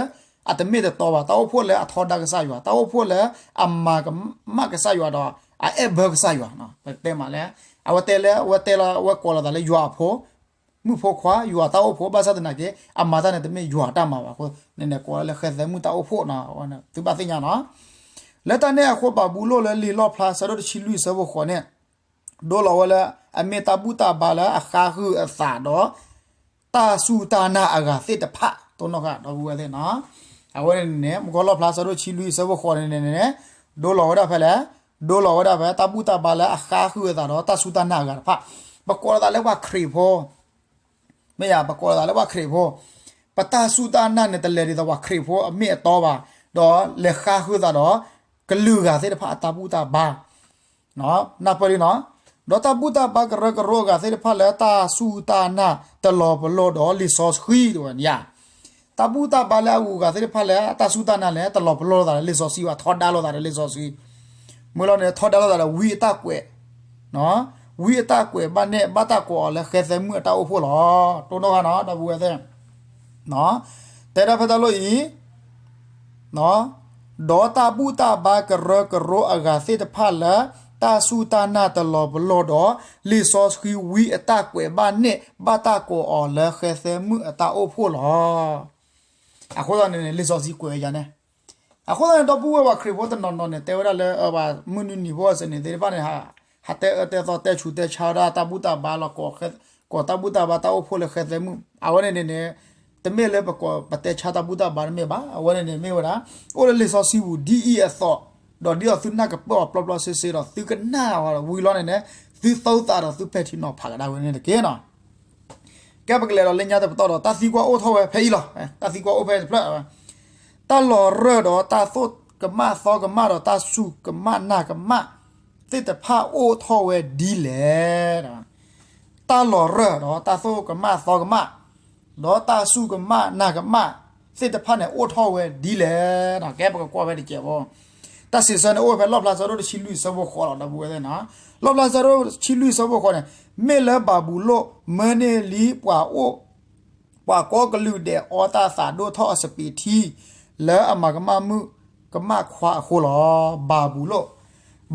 အတမ့ၢ်တတီဘၣ်, တၢ်အိၣ်ဖှိၣ်လၢအထီဒါကစၢ်ယွၤ, တၢ်အိၣ်ဖှိၣ်လၢအမၤကမၣ်ကစၢ်ယွၤဒီး အအဲၣ်ဘၢကစၢ်ယွၤ, ပတဲမးလၢ အဝဲတဲလၢ အဝဲတဲလီၤ အဝဲကိးလီၤသးလၢယွၤအဖိ မုၣ်ဖိခွါ ယွၤတၢ်အိၣ်ဖှိၣ် ဘၣ်ဆၣ်သနာ်က့ အမၤတၢ်န့ၣ် တမ့ၢ်ယွၤတၢ်မၤဘၣ်အဃိန့ၣ် ကိးလၢဃဲသဲမုၣ်တၢ်အိၣ်ဖှိၣ်နီၤ, သုဘၣ်သ့ၣ်ညါနီၤ. လၢတၢ်န့ၣ်အဃိ ဘၤဘူလိၣ်လၢလံာ်လီၣ်ဖျါ ဆၢဒိၣ်တဆံလွံၢ် ဆၢဖိဃိးန့ၣ် ဒိလီၤဝဲလၢ အမ့ၢ်တၢ်ဘူၣ်တၢ်ဘါလၢအဃါဃုာ်အသးဒီး တၢ်စူၢ်တၢ်နာ်အဂၤသ့ၣ်တဖၣ် တိၢ်နီၣ်ဃာ်ဒီပုၢ်ဝဲၢ်သ့ၣ်နီၤ. အဝဲန့ၣ်န့ၣ် မုၢ်ကီၢ်လီၣ်ဖျါ ဆၢဒိၣ်တဆံလွံၢ် ဆၢဖိဃိးန့ၣ်န့ၣ်န့ၣ် ဒိလီၤဝဲဒၣ်ဖဲလဲၣ်, ဒိလီၤဝဲဒၣ်ဖဲ တၢ်ဘူၣ်တၢ်ဘါလၢအဃါဃုာ်အသးဒီး တၢ်စူၢ်တၢ်နာ်အဂၤတဖၣ်, ပကိးလီၤသးလၢပှၤခရံာ်ဖိ မ့ၢ်ယါ ပကိးလီၤသးလၢပှၤခရံာ်ဖိ, ပတၢ်စူၢ်တၢ်နာ်န့ၣ် တလဲၤဒ်သိးပှၤခရံာ်ဖိအမ့ၢ်အတီဘၣ်, ဒီးလဲၤဃါဃုာ်သးဒီး ကလုာ်ဂၤသ့ၣ်တဖၣ်အတၢ်ဘူၣ်တၢ်ဘါ နၢ်ပၢၢ်လံနီၤ. ဒီးတၢ်ဘူၣ်တၢ်ဘါကရၢကရိအဂၤသ့ၣ်တဖၣ်လၢတၢ်စူၢ်တၢ်နာ်တလီၤပလိာ်ဒီးလံာ်စီဆှံတဝဲန့ၣ်ယါ, တၢ်ဘူၣ်တၢ်ဘါလၢအဂုၤအဂၤသ့ၣ်တဖၣ်လၢတၢ်စူၢ်တၢ်နာ်န့ၣ် တလီၤပလိာ်လိာ်သးလၢလံာ်စီဆှံဘၣ် ထီဒါလိာ်သးဒီးလံာ်စီဆှံ, မ့ၢ်လီၤန့ၣ် ထီဒါလိာ်သးဒီးဝံအတၢ်ကွဲး ဝံအတၢ်ကွဲးဘၣ်န့ၣ် ဘၣ်တၢ်ကိးအီၤလၢဃဲသဲမုၣ်အတၢ်အိၣ်ဖှိၣ်လီၤ. တိၢ်နီၣ်ဃာ်နီၤ ဒီပုၢ်ဝဲၢ်သ့ၣ် တဲဒၣ်ဖဲတၢ်လီၢ်အံၤ ဒီးတၢ်ဘူၣ်တၢ်ဘါကရၢကရိအဂၤသ့ၣ်တဖၣ်လၢ တၢ်စူၢ်တၢ်နာ်တလီၤပလိာ်ဒီး လံာ်စီဆှံဝံအတၢ်ကွဲးဘၣ်န့ၣ် ဘၣ်တၢ်ကိးအီၤလၢဃဲသဲမုၣ်အတၢ်အိၣ်ဖှိၣ်လီၤ. အဃိသတးန့ၣ်န့ၣ် လံာ်စီဆှံကွဲးဝဲယါန့ၣ်, အဃိသတးန့ၣ် ဒီပုၢ်ဝဲၢ်ပှၤခရံာ်ဖိတနီၤနီၤန့ၣ် တဲဝဲဒၣ်လၢ ပှၤမုၢ်နွံနံၤဖိအစ့ၢ်န့ၣ်သ့ၣ်တဖၣ်န့ၣ် ဟးတဲအၢတဲသီတဲဆူးတဲဆါဝဲဒၣ်တၢ်ဘူၣ်တၢ်ဘါလီၤ ကိးတၢ်ဘူၣ်တၢ်ဘါတၢ်အိၣ်ဖှိၣ်လၢဃဲသဲမုၣ် အဝဲန့ၣ်န့ၣ်န့ၣ် တမ့ၢ်လၢပကိးပတဲဆါတၢ်ဘူၣ်တၢ်ဘါတမ့ၢ်ဘၣ်. အဝဲန့ၣ်န့ၣ်မ့ၢ်ဝဲဒၣ် အိၣ်လၢလံာ်စီဆှံပူၤဒ်အံၤအသိး ဒီးဒ်သိးသုနၢ်ကပၢၢ်အီၤပျီပျီစ့စ့ဒီး သုကနၣ်ဝံၤလီၤန့ၣ်န့ၣ် သုသီသးဒီးသုပဲာ်ထံနီၤဖးကဒါဝဲန့ၣ်တက့ၢ်နီၤ. ကဲပကလဲၤဒီးလၢညါတပတီၢ်ဒီး တၢ်သံကွၢ်အိၣ်ထီၣ်ဝဲဖဲအံၤလီၤ. တၢ်သံကွၢ်အိၣ်ဖဲတဖျၢၣ်ဝဲ တၢ်လီၤရၢၢ်ဒီးတၢ်သိၣ်ကမၣ်သီကမၣ်ဒီးတၢ်စူၢ်ကမၣ်နာ်ကမၣ်သ့ၣ်တဖၣ်အိၣ်ထီၣ်ဝဲဒ်လဲၣ်. တၢ်လီၤရၢၢ်ဒီးတၢ်သိၣ်ကမၣ်သီကမၣ် ဒီးတၢ်စူၢ်ကမၣ်နာ်ကမၣ်သ့ၣ်တဖၣ်န့ၣ် အိၣ်ထီၣ်ဝဲဒ်လဲၣ်. ကဲပကကွၢ်ဖဲတကဲးဖိ တၢ်စံးဆၢန့ၣ်အိၣ်ဝဲဖဲလီၣ်ဖျါဆၢဒိၣ်တဆံလွံၢ်ဆၢဖိဃိးလီၤ ဒီပုၢ်ဝဲၢ်သ့ၣ်နီၤ. လီၣ်ဖျါဆၢဒိၣ်တဆံလွံၢ်ဆၢဖိဃိးန့ၣ် မ့ၢ်လၢဘၤဘူလိၣ် မၢန့ၢ်လံပှၤအိၣ် ပှၤကိးကလုာ်ဒဲးအီတၢ်သးဒိၣ်ထီၣ်အစပံးထံ လၢအမၤကမၣ်မုၣ်ကမၣ်ခွါအဃိလီၤ. ဘၤဘူလိၣ်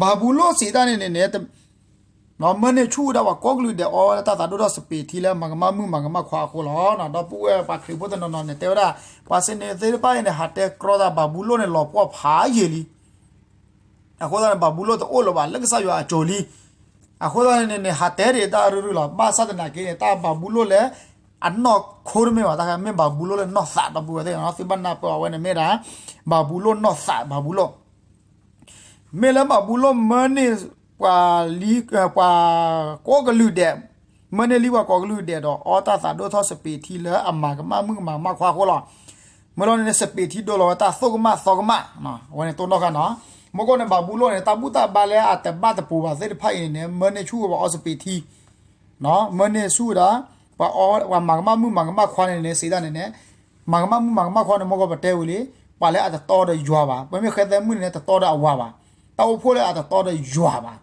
ဘၤဘူလိၣ်စံးတၢ်န့ၣ်န့ၣ်န့ၣ် မၢန့ၢ်ဆူၣ်ဝဲဒၣ်ပှၤကိးကလုာ်ဒဲးအီဝဲဒၣ်တၢ်သးဒိၣ်ထီၣ်စပံးထံလၢမၤကမၣ်မုၣ်မၤကမၣ်ခွါအဃိလီၤ. ဒီပုၢ်ဝဲၢ်ပှၤခရံာ်ဖိတနီၤနီၤန့ၣ် တဲဝဲဒၣ် ပှၤစ့န့ၣ်သ့ၣ်တဖၣ်အံၤန့ၣ် ဟးတဲကြီသးဘၤဘူလိၣ်န့ၣ် လီၤပှီၢ်ဖးယံာ်လံ အဃိသတးန့ၣ် ဘၤဘူလိၣ်တအိၣ်လၢၤဘၣ် လၢကစၢ်ယွၤအစိၤလံ. အဃိသတးန့ၣ်န့ၣ် ဟးတဲဒၣ်တၢ်ရုၢ်ရုၢ်လီၤ. ဘၣ်ဆၣ်သနာ်က့န့ၣ် တၢ်ဘၤဘူလိၣ်လၢအနီၢ်ခိတမ့ၢ်ဘၣ်, တၢ်မ့ၢ်ဘၤဘူလိၣ်လၢနီၢ်သး ဒီပုၢ်ဝဲၢ်သ့ၣ်နီၤ. သုဘၣ်နၢ်ပၢၢ်အဝဲန့ၣ်မ့ၢ်ဒၣ် ဘၤဘူလိၣ်နီၢ်သး ဘၤဘူလိၣ် မ့ၢ်လၢဘၤဘူလိၣ်မၢန့ၢ်ပှၤလံ ပှၤကိးကလုာ်ဒဲး, မၢန့ၢ်လံပှၤကိးကလုာ်ဒဲးဒီး အီတၢ်သးဒိၣ်ထီၣ်စပံးထံလၢအမၤကမၣ်မုၣ်ကမၤကမၣ်ခွါအဃိလီၤ. မ့ၢ်လီၤန့ၣ်န့ၣ် စပံးထံဒိလီၤဝဲတၢ်သိၣ်ကမၣ်သီကမၣ်, အဝဲန့ၣ်တိၢ်နီၣ်ဃာ်နီၤ. မ့ၢ်ကိးန့ၣ် ဘၤဘူလိၣ်န့ၣ် တၢ်ဘူၣ်တၢ်ဘါလၢအတဘၣ်တပူၤဘၣ်သ့ၣ်တဖၣ်အံၤန့ၣ်န့ၣ် မၢန့ၢ်ဆူၣ်ဝဲပှၤအီစပံးထံ မၢန့ၢ်ဆူၣ်ဝဲဒၣ် ပှၤအီ ပှၤမၤကမၣ်မုၣ်မၤကမၣ်ခွါန့ၣ်န့ၣ် စံးတၢ်န့ၣ်န့ၣ် မၤကမၣ်မုၣ်မၤကမၣ်ခွါန့ၣ် မ့ၢ်ကီးပတဲဝံၤလံ, ပှၤလၢအတတီဒီးယွၤဘၣ်. ပမ့ၢ်ဃဲသဲမုၣ်န့ၣ်န့ၣ် တတီဒီးအဝၤဘၣ်. တၢ်အိၣ်ဖှိၣ်လၢအတတီဒီးယွၤဘၣ်.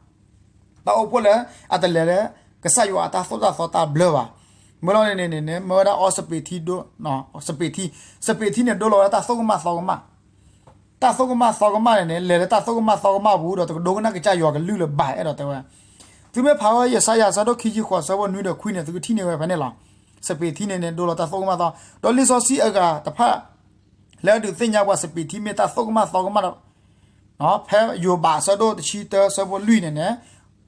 တၢ်အိၣ်ဖှိၣ်လၢအတလဲၤလၢ ကစၢ်ယွၤအတၢ်သိၣ်တၢ်သီတၢ်ဘျၢဘၣ်. မ့ၢ်လီၤန့ၣ်န့ၣ်န့ၣ် မၢဝဲဒၣ်အီစပံးထံဒိ စပံးထံ, စပံးထံန့ၣ် ဒိလီၤဝဲဒၣ်တၢ်သိၣ်ကမၣ်သီကမၣ် တၢ်သိၣ်ကမၣ်သီကမၣ်န့ၣ်န့ၣ် လဲၤလၢတၢ်သိၣ်ကမၣ်သီကမၣ်ပူၤဒီး တကဒိကနၣ်ကစၢ်ယွၤကလုၢ်လၢၤဘၣ် အဲၣ်ဒိးတဲဝဲ. သုမ့ၢ်ဖးဝဲယၡါယၤအဆၢဒိၣ်ခံဆံဃိး အဆၢဖိနွံဒီးခွံန့ၣ် သုကထံၣ်န့ၢ်ဝဲဖဲန့ၣ်လီၤ. စပံးထံန့ၣ်န့ၣ် ဒိလီၤတၢ်သိၣ်ကမၣ်သီ, ဒီးလံာ်စီဆှံအဂၤတဖၣ် လၢအဒုးသ့ၣ်ညါပှၤစပံးထံမ့ၢ်တၢ်သိၣ်ကမၣ်သီကမၣ်ဒီး ဖဲယိၤဘးအဆၢဒိၣ်တဆံတၢ အဆၢဖိလွံၢ်န့ၣ်န့ၣ်,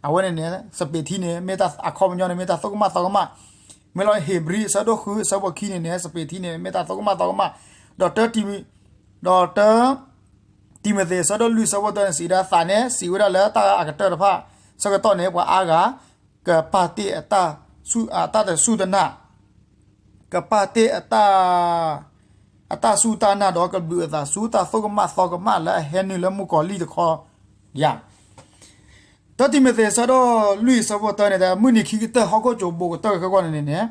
အဝဲန့ၣ်န့ၣ် စပံးထံန့ၣ် မ့ၢ်တၢ်အခီပညီန့ၣ် မ့ၢ်တၢ်သိၣ်ကမၣ်သီကမၣ်, မ့ၢ်လီၤ ဧ့ၤဘြံၤအဆၢဒိၣ်ဃု အဆၢဖိခံန့ၣ်န့ၣ် စပံးထံန့ၣ် မ့ၢ်တၢ်သိၣ်ကမၣ်သီကမၣ်, ဒီးတၢ ဒီးတၢ တံၤမသ့း အဆၢဒိၣ်လွံၢ် အဆၢဖိတၢန့ၣ် စံးဝဲဒၣ် သးန့ၣ် စံးဝဲဒၣ်လၢတၢ်အကတၢၢ်တဖၣ် ဆၢကတီၢ်န့ၣ် ပှၤအါဂၤ ကပာ်တ့ၢ်အတၢ်စူၢ် အတၢ်တစူၢ်တနာ် ကပာ်တ့ၢ်အတၢ် အတၢ်စူၢ်တၢ်နာ်ဒီးကဘျုးအသးဆူ တၢ်သိၣ်ကမၣ်သီကမၣ်လၢအဟဲနုာ်လၢမုၣ်ကီၤလံၢ်တခီ ယၤ တၢ်တံၤမသ့း အဆၢဒိၣ်လွံၢ် အဆၢဖိတၢန့ၣ် မုၢ်နံၤခံကတၢၢ် ဟီၣ်ခိၣ်ကၠိဘိးကတၢၢ်ကကီၢ်န့ၣ်န့ၣ်န့ၣ်,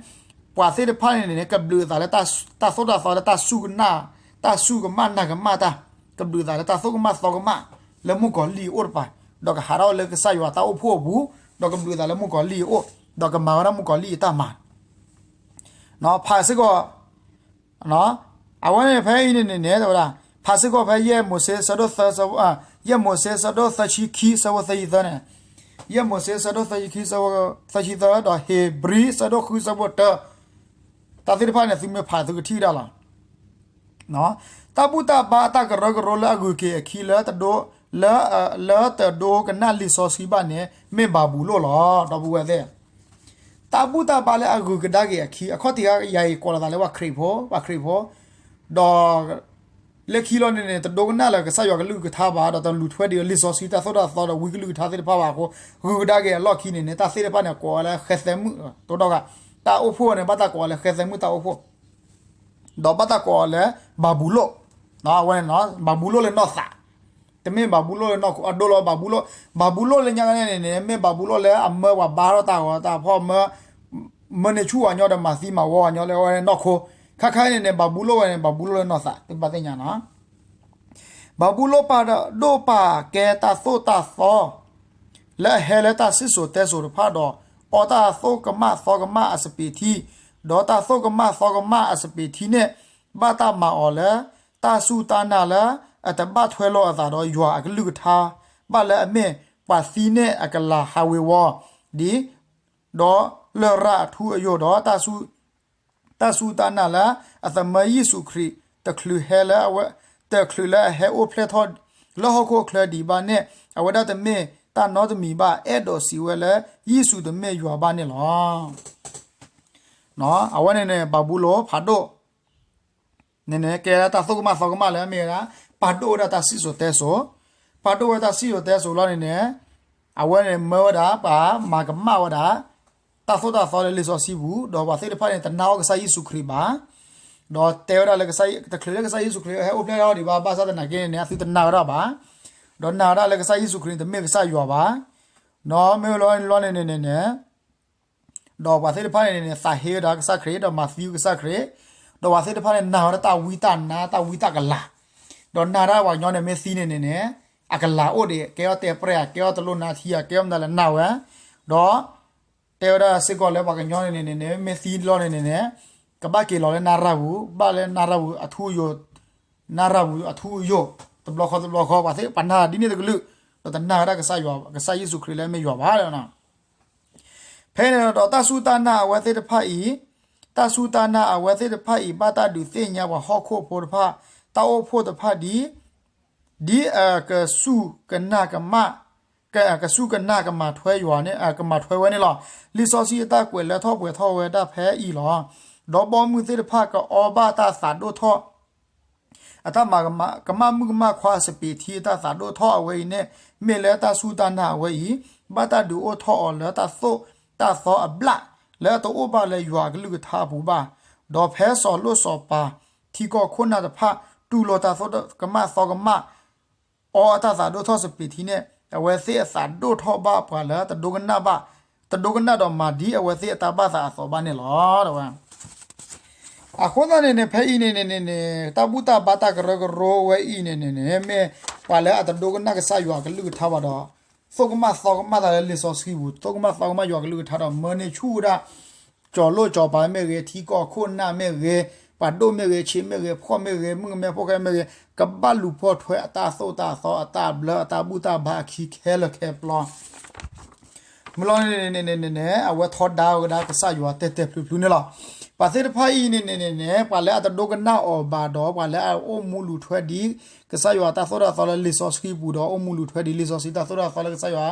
ပှၤသ့ၣ်တဖၣ်န့ၣ်န့ၣ် ကဘျုးအသးလၢတၢ်သိၣ်တၢ်သီလၢတၢ်စူၢ်ကနာ် တၢ်စူၢ်ကမၣ်နာ်ကမၣ်တၢ်, ကဘျုးအသးလၢတၢ်သိၣ်ကမၣ်သီကမၣ် လၢမုၣ်ကီၤလံၢ်အအိၣ်တပၤ, ဒီးကဟးထီၣ်လၢကစၢ်ယွၤတၢ်အိၣ်ဖှိၣ်အပူၤ, ဒီးကဘျုးအသးလၢမုၣ်ကီၤလံၢ်အအိၣ်, ဒီးကမၤဝဲဒၣ်မုၣ်ကီၤလံၢ်အတၢ်မၤ ဖးစ့ၢ်ကီး အဝဲန့ၣ်ဖဲအံၤန့ၣ်န့ၣ်န့ၣ် တဲဝဲဒၣ် ဖးစ့ၢ်ကီးဖဲ ယဲၢ်မိၤၡ့ အဆၢဒိၣ်သၢ အဆၢဖိ ယဲၢ်မိၤၡ့ အဆၢဒိၣ်သၢဆံခံ အဆၢဖိသၢဆံသၢန့ၣ်, ယဲၢ်မိၤၡ့ အဆၢဒိၣ်သၢဆံခံ အဆၢဖိသၢဆံသၢ ဒီးဧ့ၤဘြံၤ အဆၢဒိၣ်ဃု အဆၢဖိတၢ တၢ်သ့ၣ်တဖၣ်န့ၣ် သုမ့ၢ်ဖးသုကထံၣ်ဝဲဒၣ်လီၤ. တၢ်ဘူၣ်တၢ်ဘါအတၢ်ကရၢကရိလၢအဂုၤက့ၤအခံ လၢ လၢတဒိကနၣ်လံာ်စီဆှံဘၣ်န့ၣ် မ့ၢ်ဘၤဘူၤလိၣ်လီၤ. ဒီပုၢ်ဝဲၢ်သ့ၣ် တၢ်ဘူၣ်တၢ်ဘါလၢအဂုၤကဒါက့ၤအခံ အခီၣ်ထံးယၤအံၤ ကိးလီၤသးလၢပှၤခရံာ်ဖိ, ပှၤခရံာ်ဖိ, ဒီး လၢခံလီၤန့ၣ်န့ၣ် တဒိကနၣ်လၢကစၢ်ယွၤကလုၢ်ကထါဘၣ် ဒီးတလူၤထွဲဒံးလံာ်စီဆှံတၢ်သိၣ်တၢ်သီဒီးဝံကလုၢ်ကထါသ့ၣ်တဖၣ်ဘၣ်အဃိ ဂုၤကဒါက့ၤအလီၢ်ခံန့ၣ်န့ၣ် တၢ်သ့ၣ်တဖၣ်န့ၣ် ကိးဝဲလၢဃဲသဲမုၣ်, တိဒီးဂၤ တၢ်အိၣ်ဖှိၣ်ဝဲန့ၣ် ဘၣ်တၢ်ကိးဝဲလၢဃဲသဲမုၣ်တၢ်အိၣ်ဖှိၣ် ဒီးဘၣ်တၢ်ကိးအီၤလၢ ဘၤဘူလိၣ်, အဝဲန့ၣ် ဘၤဘူလိၣ်လၢနီၢ်သး, တမ့ၢ်ဘၤဘူလိၣ်လၢနီၢ်ခိ အဒိလီၤဘၤဘူလိၣ်, ဘၤဘူလိၣ်လၢညါန့ၣ်န့ၣ် မ့ၢ်ဘၤဘူလိၣ်လၢအမၢပှၤဘါထီၣ်တၢ်ဂီၤတၢ်ဖီၣ် မၢန့ၢ်ဆူၣ်ဝဲညီဒီးမၤသံမၤဝီဝဲညီလၢအဝဲနီၢ်ခိ, ခါခါအံၤန့ၣ်န့ၣ် ဘၤဘူလိၣ်ဝဲန့ၣ် ဘၤဘူလိၣ်လၢနီၢ်သး သုဘၣ်သ့ၣ်ညါနီၤ ဘၤဘူလိၣ်ပာ်ဒိၣ်ပာ်ကဲတၢ်သိၣ်တၢ်သီ လၢအဟဲလၢတၢ်စံၣ်စိၤတဲစိၤတဖၣ်ဒီး အီတၢ်သိၣ်ကမၣ်သီကမၣ်အစပံးထံ, ဒီးတၢ်သိၣ်ကမၣ်သီကမၣ်အစပံးထံန့ၣ် ဘၣ်တၢ်မၤအီၤလၢ တၢ်စူၢ်တၢ်နာ်လၢ အတဘၣ်ထွဲလိာ်အသးဒီးယွၤအကလုၢ်ကထါ ဘၣ်လၢအမ့ၢ် ပှၤသံန့ၢ်အကလၤဟးဝ့ၤဝီၤ ဒ် ဒီးလရာ်အထူအယိာ်ဒီး တၢ်စူၢ်တၢ်နာ်လၢအသမၢယ့ၣ်ၡူးခရံာ် တချုးဟဲလၢအဝဲ တချုးလၢအဟဲအိၣ်ဖျဲၣ်ထီၣ် လၢဟီၣ်ခိၣ်အချၢဒံးဘၣ်န့ၣ် အဝဲဒၣ်တမ့ၢ်တၢ်နီတမံၤဘၣ် အဲၣ်ဒိးစံးဝဲလၢ ယ့ၣ်ၡူးတမ့ၢ်ယွၤဘၣ်န့ၣ်လီၤ. အဝဲန့ၣ်န့ၣ် ဘၤဘူလိၣ်ဖးဒိၣ် န့ၣ်န့ၣ် ကဲဒၣ်တၢ်သိၣ်ကမၣ်သီကမၣ်လၢအမ့ၢ်ဝဲဒၣ် ပာ်ဒိၣ်ဝဲဒၣ်တၢ်စံၣ်စိၤတဲစိၤ, ပာ်ဒိၣ်ဝဲတၢ်စံၣ်စိၤတဲစိၤလီၤန့ၣ်န့ၣ် အဝဲန့ၣ်မၢဝဲဒၣ် ပှၤမၤကမၣ်ဝဲဒၣ် တၢ်သိၣ်တၢ်သီလၢလံာ်စီဆှံပူၤ ဒီးပှၤသ့ၣ်တဖၣ်န့ၣ် တနာ်အီၤကစၢ်ယ့ၣ်ၡူးခရံာ်ဘၣ်, ဒီးတဲဝဲဒၣ်လၢ တချုးလၢကစၢ်ယ့ၣ်ၡူးခရံာ်ဟဲအိၣ်ဖျဲၣ်ထီၣ်ဒံးဘၣ် ဘၣ်ဆၣ်သနာ်က့န့ၣ်န့ၣ် အသုတနာ်ဝဲဒၣ်ဘၣ်, ဒီးနာ်ဝဲဒၣ်လၢကစၢ်ယ့ၣ်ၡူးခရံာ်န့ၣ် တမ့ၢ်ကစၢ်ယွၤဘၣ်, ဒီးမ့ၢ်ဝဲလီၤန့ၣ်န့ၣ်န့ၣ် ဒီးပှၤသ့ၣ်တဖၣ်န့ၣ်န့ၣ် သးဟ့ဝဲဒၣ်ကစၢ်ခရံာ် ဒီးမၤသံကစၢ်ခရံာ်, ဒီးပှၤသ့ၣ်တဖၣ်န့ၣ် နာ်ဝဲဒၣ်တၢ်ဝံတၢ်နါ တၢ်ဝံတၢ်ကလၤ, ဒီးနာ်ဒၣ်ပှၤကညီန့ၣ် မ့ၢ်သံန့ၣ်န့ၣ်န့ၣ် အကလၤအိၣ်ဒံး ကဲထီၣ်တဲပြဲၢ် ကဲထီၣ်တလိၣ်နါထံ ကဲထီၣ်မနုၤလဲၣ်နာ်ဝဲ, ဒီး တဲဝဲဒၣ်စ့ၢ်ကီးလၢပှၤကညီန့ၣ်န့ၣ်န့ၣ် မ့ၢ်သံလီၤန့ၣ်န့ၣ်န့ၣ် ကဘၣ်က့ၤလီၤလၢနါရၤပူၤ ဘၣ်လၢနါရၤပူၤအထူအယိာ်, နါရၤပူၤအထူအယိာ် တဘျီဃီတဘျီဃီ ပှၤသ့ၣ်ပှၤနာ်ဒ်န့ၣ်တကလုာ်, ဒီးတနာ်ဝဲဒၣ်ကစၢ်ယွၤ ကစၢ်ယ့ၣ်ၡူးခရံာ်လၢမ့ၢ်ယွၤဘၣ်လီၤ. ဖဲန့ၣ်ဒီးတၢ်စူၢ်တၢ်နာ်အဝဲသ့ၣ်တဖၣ်အံၤ, တၢ်စူၢ်တၢ်နာ်အဝဲသ့ၣ်တဖၣ်အံၤ ဘၣ်တၢ်ဒုးသ့ၣ်ညါပှၤဟီၣ်ခိၣ်ဖိတဖၣ် တၢ်အိၣ်ဖှိၣ်တဖၣ်ဒ် ဒ်အကစူၢ်ကနာ်ကမၣ်, ကစူၢ်ကနာ်ကမၤထွဲယွၤန့ၣ်, ကမၤထွဲဝဲန့ၣ်လီၤ. လံာ်စီဆှံအတၢ်ကွဲးလၢထီၣ်ပှဲၤထီၣ်ဝဲဒၣ်ဖဲအံၤလီၤ. ဒီးဘီမုၢ်သ့ၣ်တဖၣ်ကအီဘၣ်တၢ်သးဒိၣ်ထီၣ် အတၢ်မၤကမၣ်မုၣ်ကမၣ်ခွါအစပံးထံအတၢ်သးဒိၣ်ထီၣ်အဝဲအံၤန့ၣ် မ့ၢ်လၢတၢ်စူၢ်တၢ်နာ်အဝဲအံၤ ဘၣ်တၢ်ဒုးအိၣ်ထီၣ်အီၤလၢတၢ်သိၣ်တၢ်သီအဘျၣ် လၢအတအိၣ်ဘၣ်လၢယွၤအကလုၢ်ကထါအပူၤဘၣ်. ဒီးဖဲစီၤလိၣ်စီၤပၤ ထံကီၢ်ခိၣ်နၢ်တဖၣ် တူၢ်လိာ်တၢ်သိၣ်ကမၣ်သီကမၣ် အီအတၢ်သးဒိၣ်ထီၣ်စပံးထံန့ၣ် အဝဲသ့ၣ်အသးဒိၣ်ထီၣ်ဘၣ်ပှၤလၢတဒိကနၣ်ဘၣ်, တဒိကနၣ်ဒီးမၤဒ်အဝဲသ့ၣ်အတၢ်ဘၣ်သးအသိးဘၣ်န့ၣ်လီၤ. အဃိသတးန့ၣ်န့ၣ် ဖဲအံၤန့ၣ်န့ၣ်န့ၣ် တၢ်ဘူၣ်တၢ်ဘါတၢ်ကရၢကရိဝဲအံၤန့ၣ်န့ၣ်န့ၣ် မ့ၢ်ပှၤလၢအတဒိကနၣ်ကစၢ်ယွၤအကလုၢ်ကထါဘၣ်ဒီး သိၣ်ကမၣ်သီကမၣ်တၢ်လၢလံာ်စီဆှံပူၤ, သိၣ်ကမၣ်သီကမၣ်ယွၤကလုၢ်ကထါဒီး မၢန့ၢ်ဆူၣ်ဝဲဒၣ် စီၤလိၣ်စီၤပၤမ့ၢ်ဂ့ၤ, ထံကီၢ်ခိၣ်နၢ်မ့ၢ်ဂ့ၤ, ပှၤဒိၣ်မ့ၢ်ဂ့ၤ, ဆံးမ့ၢ်ဂ့ၤ, ဖှီၣ်မ့ၢ်ဂ့ၤ, မုၣ်ကမဲဖိဃဲမ့ၢ်ဂ့ၤ, ကဘၣ်လူၤပိာ်ထွဲအတၢ်သိၣ်တၢ်သီအတၢ်ဘျၢအတၢ်ဘူၣ်တၢ်ဘါအခံခဲလၢာ်ခဲဆ့. ဒီး မုၢ်လီၤန့ၣ်န့ၣ်န့ၣ်န့ၣ် အဝဲထီဒါဝဲဒၣ်ကစၢ်ယွၤတဲာ်တဲာ်ဖျုးဖျုးန့ၣ်လီၤ. ပှၤသ့ၣ်တဖၣ်အံၤန့ၣ်န့ၣ်န့ၣ်န့ၣ် ပှၤလၢအတဒိကနၣ်အီၤဘၣ်ဒီး ပှၤလၢအအိၣ်မူလူၤထွဲဒ် ကစၢ်ယွၤတၢ်သိၣ်တၢ်သီလၢလံာ်စီဆှံပူၤဒီး အိၣ်မူလူၤထွဲဒ်လံာ်စီဆှံတၢ်သိၣ်တၢ်သီလၢကစၢ်ယွၤ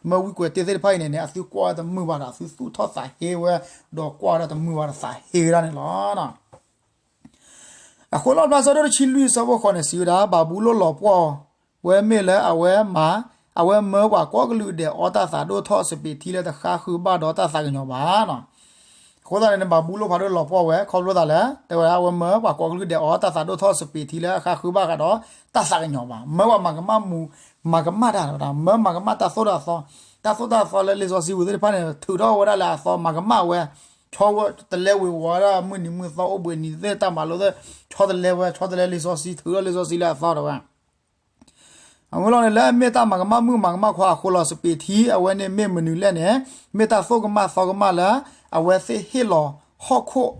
မၢဝံကွဲးတ့ၢ်သ့ၣ်တဖၣ်အံၤန့ၣ်န့ၣ် အသုကွၢ်တမုာ်ဘၣ်ဒီး အသုသူၣ်ထီၣ်သးဟ့ဝဲ ဒီးကွၢ်ဝဲဒၣ်တမုာ်ဘၣ်ဒီးသးဟ့ဝဲဒၣ်န့ၣ်လီၤ. အဃိလီၢ်ဖျါ ဆၢဒိၣ်တဆံလွံၢ် ဆၢဖိဃိးန့ၣ် စံးဝဲဒၣ် ဘၤဘူလိၣ်လီၤပှီၢ်ဝဲမ့ၢ်လၢအဝဲမၤ, အဝဲမၢပှၤကိးကလုာ်ဒဲးအီတၢ်သးဒိၣ်ထီၣ်စပံးထံလၢတဃါဃုာ်ဘၣ်ဒီးတၢ်သးကညီၤဘၣ်. အဃိသတးန့ၣ်န့ၣ် ဘၤဘူလိၣ်ဖးဒိၣ်လီၤပှီၢ်ဝဲ ခီဖျိသးလၢ တဲဝဲဒၣ် အဝဲမၢပှၤကိးကလုာ်ဒဲးအီတၢ်သးဒိၣ်ထီၣ်စပံးထံလၢအဃါဃုာ်ဘၣ်ဃးဒီးတၢ်သးကညီၤဘၣ်. မၢပှၤမၤကမၣ်မူ, မၤကမၣ်တၢ်, မၢမၤကမၣ်တၢ်သိၣ်တၢ်သီ, တၢ်သိၣ်တၢ်သီလၢလံာ်စီဆှံပူၤသ့ၣ်တဖၣ်န့ၣ် ထုးထီၣ်ဝဲဒၣ်လၢအသီမၤကမၣ်ဝဲ ဆီဝဲတလဲဝ့ၤဝီၤဒၣ်မုၢ်နံၤမုၢ်သီအိၣ်ဘှံးနံၤသ့ၣ်တၢ်မၤလိသ့ၣ် ဆီတလဲဝဲ ဆီတလဲလံာ်စီဆှံ ထုးထီၣ်လံာ်စီဆှံလၢအသီဒီးဝဲ အမ့ၢ်လီၤန့ၣ် လၢအမ့ၢ်တၢ်မၤကမၣ်မုၣ်မၤကမၣ်ခွါအဃိလီၤ စပံးထံ အဝဲန့ၣ်မ့ၢ်မနုၤလဲၣ်န့ၣ် မ့ၢ်တၢ်သိၣ်ကမၣ်သီကမၣ်လၢ အဝဲသ့ၣ်ဟ့ၣ်လီၤဟီၣ်ခိၣ်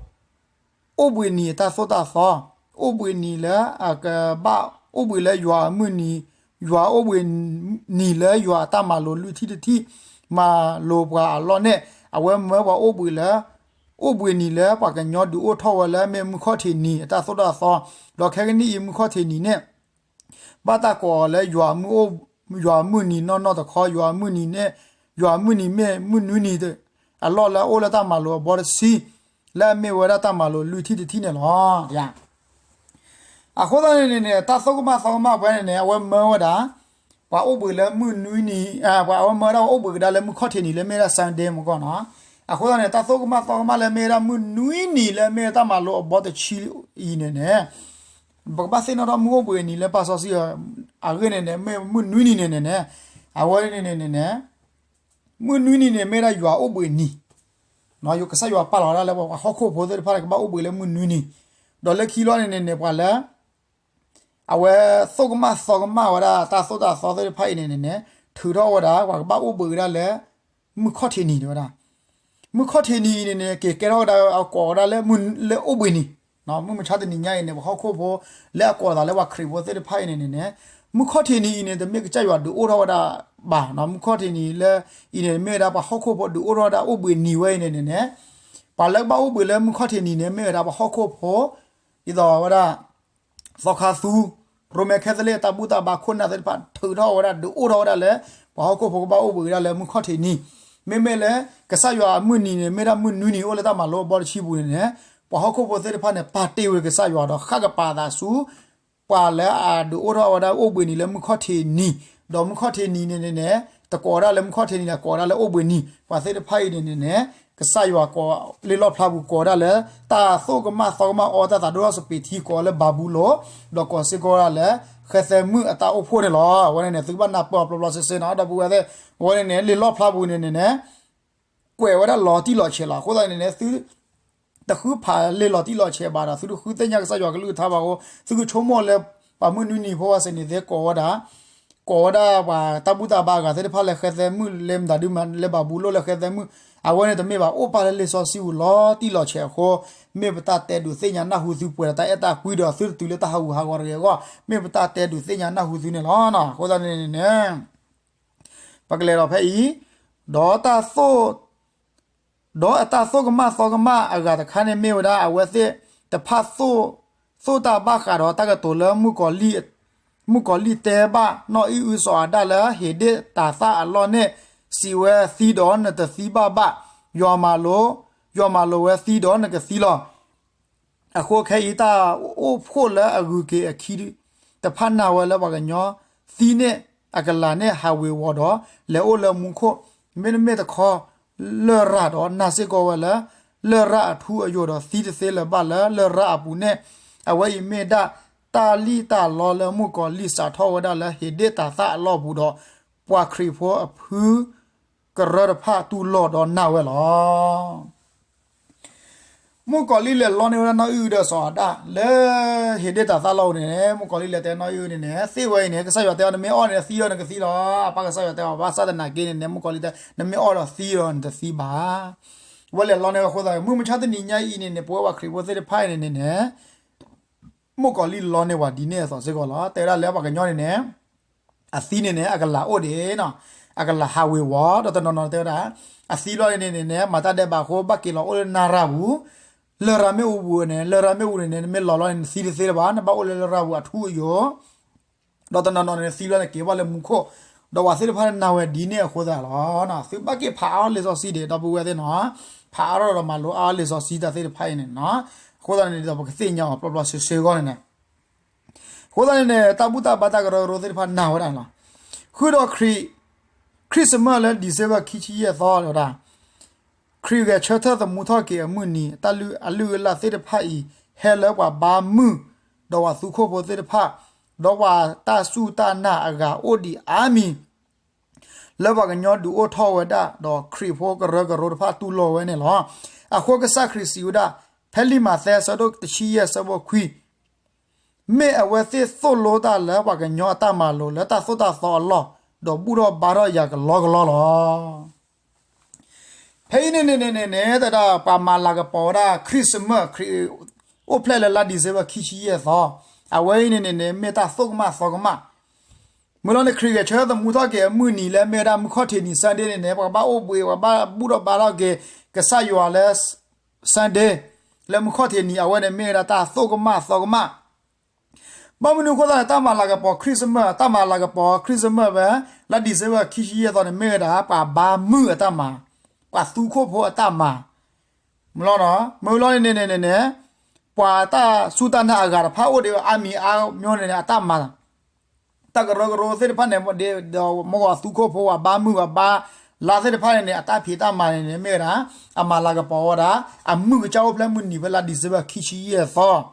အိၣ်ဘှံးနံၤအတၢ်သိၣ်တၢ်သီ, အိၣ်ဘှံးလၢယွၤအမုၢ်နံၤ, ယွၤအိၣ်ဘှံးနံၤလၢယွၤအတၢ်မၤလိာ်လွံၢ်ထံၣ်တထံၣ် မၤလိာ်ပှၤအလီၢ်န့ၣ် အဝဲမၢပှၤအိၣ်ဘှံးလၢ အိၣ်ဘှံးနံၤလၢပှၤကညီဒုးအိၣ်ထီၣ်ဝဲလၢအမ့ၢ်မုၢ်ခီၣ်ထံးနံၤအတၢ်သိၣ်တၢ်သီ, ဒီးခဲကနံၣ်အံၤမုၢ်ခီၣ်ထံးနံၤန့ၣ် ဘၣ်တၢ်ကိးအီၤလၢ ယွၤမုၢ်နံၤနီၢ်နီၢ်တခီ, ယွၤမုၢ်နံၤန့ၣ်, ယွၤမုၢ်နံၤမ့ၢ်မုၢ်နွံနံၤအလီၢ်လၢအအိၣ်လၢတၢ်မၤလိာ်အဘီတဆံ လၢအမ့ၢ်ဝဲဒၣ်တၢ်မၤလိာ်လွံၢ်ထံၣ်တထံၣ်န့ၣ်လီၤ. အဃိသတးန့ၣ်န့ၣ် တၢ်သိၣ်ကမၣ်သီကမၣ်ဖဲန့ၣ်န့ၣ် အဝဲမၢဝဲဒၣ် ပှၤအိၣ်ဘှံးလၢမုၢ်နွံနံၤ, ပှၤအဝဲမၢဝဲဒၣ်ပှၤအိၣ်ဘှံးကဒါလၢမုၢ်ခီၣ်ထံးနံၤလၢမ့ၢ်ဝဲဒၣ် Sunday မ့ၢ်ကီၢ်နီၤ. အဃိသတးန့ၣ် တၢ်သိၣ်ကမၣ်သီကမၣ်လၢမ့ၢ်ဝဲဒၣ်မုၢ်နွံနံၤလၢမ့ၢ်ဝဲဒၣ်တၢ်မၤလိအဘီတဆံအံၤန့ၣ်န့ၣ် ပကဘၣ်သ့ၣ်နီၣ်ထီၣ်မုၢ်အိၣ်ဘှံးနံၤလၢပာ်စီဆှံအဂ့ၢ်န့ၣ်န့ၣ် မ့ၢ်မုၢ်နွံနံၤန့ၣ်န့ၣ်န့ၣ် အဝဲန့ၣ်န့ၣ်န့ၣ် မုၢ်နွံနံၤန့ၣ် မ့ၢ်ဝဲဒၣ်ယွၤအိၣ်ဘှံးနံၤ, ကစၢ်ယွၤပာ်လီၤဝဲဒၣ်လၢပှၤဟီၣ်ခိၣ်ဖိသ့ၣ်တဖၣ်န့ၣ် ကဘၣ်အိၣ်ဘှံးလၢမုၢ်နွံနံၤ, ဒီးလၢခံလီၤန့ၣ်န့ၣ်န့ၣ် ပှၤလၢ အဝဲသိၣ်ကမၣ်သီကမၣ်ဝဲဒၣ်တၢ်သိၣ်တၢ်သီသ့ၣ်တဖၣ်အံၤန့ၣ်န့ၣ်န့ၣ် ထုးထီၣ်ဝဲဒၣ် ပှၤကဘၣ်အိၣ်ဘှံးကဒါလၢ မုၢ်ခီၣ်ထံးနံၤတဲဝဲဒၣ် မုၢ်ခီၣ်ထံးနံၤအံၤန့ၣ်န့ၣ် က့ၤကဲထီၣ်ဝဲဒၣ် အကိးဝဲဒၣ်လၢ လၢအိၣ်ဘှံးနံၤ, မုၢ်မဆါတနံၤညါအံၤန့ၣ် ပှၤဟီၣ်ခိၣ်ဖိ လၢအကိးသးလၢပှၤခရံာ်ဖိသ့ၣ်တဖၣ်အံၤန့ၣ်န့ၣ်န့ၣ် မုၢ်ခီၣ်ထံးနံၤအံၤန့ၣ် တမ့ၢ်ကစၢ်ယွၤဒုးအိၣ်ထီၣ်ဝဲဒၣ်ဘၣ်, မုၢ်ခီၣ်ထံးနံၤလၢအံၤန့ၣ် မ့ၢ်ဝဲဒၣ်ပှၤဟီၣ်ခိၣ်ဖိဒုးအိၣ်ထီၣ်ဝဲဒၣ်အိၣ်ဘှံးနံၤဝဲအံၤန့ၣ်န့ၣ်န့ၣ် ပှၤလၢကဘၣ်အိၣ်ဘှံးလၢမုၢ်ခီၣ်ထံးနံၤန့ၣ် မ့ၢ်ဝဲဒၣ်ပှၤဟီၣ်ခိၣ်ဖိ ဒ်သိးဝဲဒၣ် သီခါသူ ရိမ့ၤ Catholic တၢ်ဘူၣ်တၢ်ဘါခိၣ်နၢ်သ့ၣ်တဖၣ် ထုးထီၣ်ဝဲဒၣ် ဒုးအိၣ်ထီၣ်ဝဲဒၣ်လၢ ပှၤဟီၣ်ခိၣ်ဖိကဘၣ်အိၣ်ဘှံးဝဲဒၣ်လၢမုၢ်ခီၣ်ထံးနံၤ, မ့မ့ၢ်လၢ ကစၢ်ယွၤအမုၢ်နံၤန့ၣ် မ့ၢ်ဒၣ်မုၢ်နွံနံၤအိၣ်လၢတၢ်မၤလိအဘီတဆံပူၤန့ၣ်န့ၣ် ပှၤဟီၣ်ခိၣ်ဖိသ့ၣ်တဖၣ်န့ၣ် ပာ်တ့ၢ်ဝဲကစၢ်ယွၤဒီးဃၣ်ကပၤသးဆူ ပှၤလၢအဒုးအိၣ်ထီၣ်ဝဲဒၣ်အိၣ်ဘှံးနံၤလၢမုၢ်ခီၣ်ထံးနံၤ, ဒီးမုၢ်ခီၣ်ထံးနံၤန့ၣ်န့ၣ်န့ၣ် တကိးဒၣ်လၢမုၢ်ခီၣ်ထံးနံၤန့ၣ် ကိးဒၣ်လၢအိၣ်ဘှံးနံၤ, ပှၤသ့ၣ်တဖၣ်အံၤန့ၣ်န့ၣ်န့ၣ် ကစၢ်ယွၤကိးလံာ်လီၣ်ဖျါပူၤကိးဒၣ်လၢ တၢ်သိၣ်ကမၣ်သီကမၣ်အီတၢ်သးဒိၣ်ထီၣ်စပံးထံ ကိးလၢဘၤဘူလိၣ်, ဒီးကိးစ့ၢ်ကီးဝဲဒၣ်လၢ ဃဲသဲမုၣ်အတၢ်အိၣ်ဖှိၣ်န့ၣ်လီၤ. အဝဲန့ၣ်န့ၣ် သုကဘၣ်နၢ်ပၢၢ်အီၤပျီပျီစ့စ့နီၤ, ဒီပုၢ်ဝဲၢ်သ့ၣ်, အဝဲန့ၣ်န့ၣ် လံာ်လီၣ်ဖျါပူၤန့ၣ်န့ၣ်န့ၣ် ကွဲးဝဲဒၣ်လီၤတံၢ်လီၤဆဲးလီၤ. အဃိသတးန့ၣ်န့ၣ် သု တဃုဖးလံာ်လီၤတံၢ်လီၤဆဲးဘၣ်ဒီး သုတဃုသ့ၣ်ညါကစၢ်ယွၤကလုၢ်ကထါဘၣ်အဃိ သုကဆိကမိၣ်လၢ ပှၤမုၢ်နွံနံၤဖိဝဲစ့ၢ်န့ၣ်သ့ၣ်ကိးဝဲဒၣ် ကိးဝဲဒၣ်ပှၤတၢ်ဘူၣ်တၢ်ဘါအဂၤသ့ၣ်တဖၣ်လၢဃဲသဲမုၣ် လၢမတၤဒုမၤလၢဘၤဘူလိၣ်လၢဃဲသဲမုၣ်, အဝဲန့ၣ်တမ့ၢ်ဘၣ် အိၣ်ပာ်လၢလံာ်စီဆှံပူၤလီၤတံၢ်လီၤဆဲးအဃိ မ့ၢ်ပတၢ်တဲဒုးသ့ၣ်ညါနၢ်ဟူသုပှဲၤဒီးတၢ်အဲၣ်တၢ်ကွံဒီးသုတတုၤလၢတၢ်ဟးဂူာ်ဟးဂီၤတဂ့ၤအဂီၢ် မ့ၢ်ပတၢ်တဲဒုးသ့ၣ်ညါနၢ်ဟူသုန့ၣ်လီၤ. အဃိသတးန့ၣ်န့ၣ် ပကလဲၤဒီးဖဲအံၤ ဒီးတၢ်သိၣ် ဒီးအတၢ်သိၣ်ကမၣ်သီကမၣ်အဂၤတခါန့ၣ်မ့ၢ်ဝဲဒၣ် အဝဲသ့ၣ်တဖၣ်သိၣ် သိၣ်တၢ်ဘၣ်ဃးဒီးတၢ်ကတိၤလၢ မုၣ်ကီၤလံၢ်တဲဘၣ်နီၢ်အံၣ်အုစီၤအၤဒၣ်လၢဟ့းဒ့ၣ်တၤသၣ်အလီၢ်န့ၣ် စံးဝဲသံဒီးနတသံဘၣ်ဘၣ်, ယွၤမၤလိာ် ယွၤမၤလိာ်ဝဲသံဒီးနကသံလီၤ. အဃိခဲအံၤတၢ်အိၣ်ဖှိၣ်လၢအဂုၤက့ၤအခံ တဖၣ်နာ်ဝဲလၢပှၤကညီသံန့ၣ် အကလၤန့ၣ်ဟးဝ့ၤဝီၤဒီး လဲၤအိၣ်လၢမူခိၣ် မ့တမ့ၢ်တခီ လရာ်ဒီးနာ်စ့ၢ်ကီးဝဲလၢ လရာ်အထူအယိာ်ဒီးသံတသ့လၢၤဘၣ်လၢလရာ်အပူၤန့ၣ် အဝဲအံၤမ့ၢ်ဒၣ်တၢ်လံၣ်တၢ်လီလၢမုၣ်ကီၤလံၢ်စးထီၣ်ဝဲဒၣ်လၢဟ့းဒ့ၣ်တၤသၣ်အလီၢ်ပူၤဒီး ပှၤခရံာ်ဖိအဖု ကရၢတဖၣ်တူၢ်လိာ်ဒီးနာ်ဝဲလီၤ. မုၣ်ကီၤလံၢ်လဲၤလီန့ၢ်ဝဲဒၣ်နီၢ်အံၣ်အုဒီးစီၤအၤဒၣ် လၢဟ့းဒ့ၣ်တၤသၣ်လီၢ်ပူၤန့ၣ်န့ၣ် မုၣ်ကီၤလံၢ်လဲၤတဲနီၢ်အံၣ်အုန့ၣ်န့ၣ် သ့ၣ်ဝဲအံၤန့ၣ် ကစၢ်ယွၤတဲအီၤ နမ့ၢ်အီၣ်န့ၣ် သံဒီးနကသံလီၤ. အပၢ်ကစၢ်ယွၤတဲအီၤ ဘၣ်ဆၣ်သနာ်က့န့ၣ်န့ၣ် မုၣ်ကီၤလံၢ်တဲ နမ့ၢ်အီၣ်ဒီးသံဒီးနတသံဘၣ်. ဝဲလဲၤလီန့ၢ်အဃိသတး မုၢ်မဆါတနံၤညါအံၤန့ၣ်န့ၣ် ပဝဲပှၤခရံာ်ဖိသ့ၣ်တဖၣ်အံၤန့ၣ်န့ၣ်န့ၣ် မုၣ်ကီၤလံၢ်လီန့ၢ်ဝဲဒ်န့ၣ်အသိးစ့ၢ်ကီးလီၤ. တဲဝဲဒၣ်လၢပှၤကညီန့ၣ်န့ၣ် အသံန့ၣ်န့ၣ် အကလၤအိၣ်ဒံးနီၤ. အကလၤဟးဝ့ၤဝီၤ ဒီးတနီၤနီၤတဲဝဲဒၣ် အသံလီၤန့ၣ်န့ၣ်န့ၣ် မၤတၢ်ဒဲးဘးအဃိ ဘၣ်က့ၤလီၤအိၣ်လၢနရၤပူၤ လရာ်မ့ၣ်အူပူၤန့ၣ် လရာ်မ့ၣ်အူန့ၣ်န့ၣ် နမ့ၢ်လီၤလီၤန့ၣ် နသံတသ့လၢၤဘၣ် နဘၣ်အိၣ်လၢလရာ်ပူၤအထူအယိာ် ဒီးတနီၤနီၤန့ၣ် သံလီၤန့ၣ်က့ၤဘၣ်လၢမူခိၣ် ဒီးပှၤသ့ၣ်တဖၣ်န့ၣ်နာ်ဝဲဒ်န့ၣ်အဃိသတးလီၤ. သုဘၣ်က့ၤဖးအါထီၣ်လံာ်စီဆှံဒံး ဒီပုၢ်ဝဲၢ်သ့ၣ်နီၤ ဖးအါထီၣ်ဒီးမၤလိအါထီၣ်လံာ်စီဆှံတၢ်သ့ၣ်တဖၣ်အံၤန့ၣ်နီၤ အဃိသတးန့ၣ်ဒီး ပကသ့ၣ်ညါအီၤပျီပျီဆှဲဆှဲအဂီၢ်န့ၣ်န့ၣ် အဃိသတးန့ၣ်န့ၣ် တၢ်ဘူၣ်တၢ်ဘါတၢ်ကရၢကရိသ့ၣ်တဖၣ်နာ်ဝဲဒၣ်လီၤ. ဃုာ်ဒီးခရံာ် Christmas လၢ December ခံဆံယဲၢ်သီဝဲဒၣ် ခရံာ်ဂဲၤဆၢထၢၣ်သမူထီၣ်က့ၤအမုၢ်နံၤ တၢ်လုၢ်အလုၢ်အလၢ်သ့ၣ်တဖၣ်အံၤ ဟဲလၢပှၤဘါမုၢ် ဒီးပှၤသူခိၣ်ဖိသ့ၣ်တဖၣ် ဒီးပှၤတၢ်စူၢ်တၢ်နာ်အဂၤအိၣ်ဒံးအါမံၤ လၢပှၤကညီဒုးအိၣ်ထီၣ်ဝဲဒၣ် ဒီးခရံာ်ဖိကရၢကရိတဖၣ်တူၢ်လိာ်ဝဲန့ၣ်လီၤ. အဃိကစၢ်ခရံာ်စံးဝဲဒၣ် ဖဲလံာ်မးသဲအဆၢဒိၣ်တဆံယဲၢ်အဆၢဖိခွံ မ့ၢ်အဝဲသ့ၣ်သိၣ်လိတၢ်လၢပှၤကညီအတၢ်မၤလိာ် လၢတၢ်သိၣ်တၢ်သီအလီၢ်, ဒီးဘူၣ်ထီၣ်ဘါထီၣ်ယၤကလီကလီလီၤ. ဖဲအံၤန့ၣ်န့ၣ်န့ၣ်န့ၣ် တၢ်ဒၣ်ပှၤမၤလၤကပီၤဝဲဒၣ် Christmas ခရံာ်အိၣ်ဖျဲၣ်လၢလါ December ခံဆံယဲၢ်သီ, အဝဲအံၤန့ၣ်န့ၣ်န့ၣ် မ့ၢ်တၢ်သိၣ်ကမၣ်သီကမၣ် မ့ၢ်လီၤန့ၣ် ခရံာ်ဂဲၤဆၢထၢၣ်သမူထီၣ်က့ၤအမုၢ်နံၤလၢမ့ၢ်ဝဲဒၣ်မုၢ်ခီၣ်ထံးနံၤ Sunday န့ၣ်န့ၣ် ပှၤကဘၣ်အိၣ်ဘှံး ပှၤဘၣ်ဘူၣ်ထီၣ်ဘါထီၣ်က့ၤ ကစၢ်ယွၤလၢ Sunday လၢမုၢ်ခီၣ်ထံးနံၤ အဝဲန့ၣ်မ့ၢ်ဝဲဒၣ်တၢ်သိၣ်ကမၣ်သီကမၣ် ဘၣ်မနုၤအဃိသတးန့ၣ် တၢ်မၤလၤကပီၤ Christmas တၢ်မၤလၤကပီၤ Christmas ဝဲ လါ December ခံဆံယဲၢ်သီန့ၣ် မ့ၢ်ဝဲဒၣ် ပှၤဘါမုၢ်အတၢ်မၤ, ပှၤသူခိၣ်ဖိအတၢ်မၤ မ့ၢ်လီၤန့ၣ်, မ့ၢ်လီၤန့ၣ်န့ၣ်န့ၣ်န့ၣ် ပှၤတၢ်စူၢ်တၢ်နာ်အဂၤတဖၣ်အိၣ်ဒံးအါမံၤအါမျိၤန့ၣ်န့ၣ် အတၢ်မၤ တၢ်ကရၢကရိသ့ၣ်တဖၣ်န့ၣ် ဒီးမ့ၢ်ဂီၤသူခိၣ်ဖိ ပှၤဘါမုၢ် ပှၤဘါလါသ့ၣ်တဖၣ်န့ၣ်န့ၣ် အတၢ်ဖံးတၢ်မၤန့ၣ်န့ၣ် မ့ၢ်ဝဲဒၣ် အမၤလၤကပီၤဝဲဒၣ် အမုၢ်ကစၢ်အိၣ်ဖျဲၣ်မုၢ်နံၤဖဲလါ December ခံဆံယဲၢ်သီ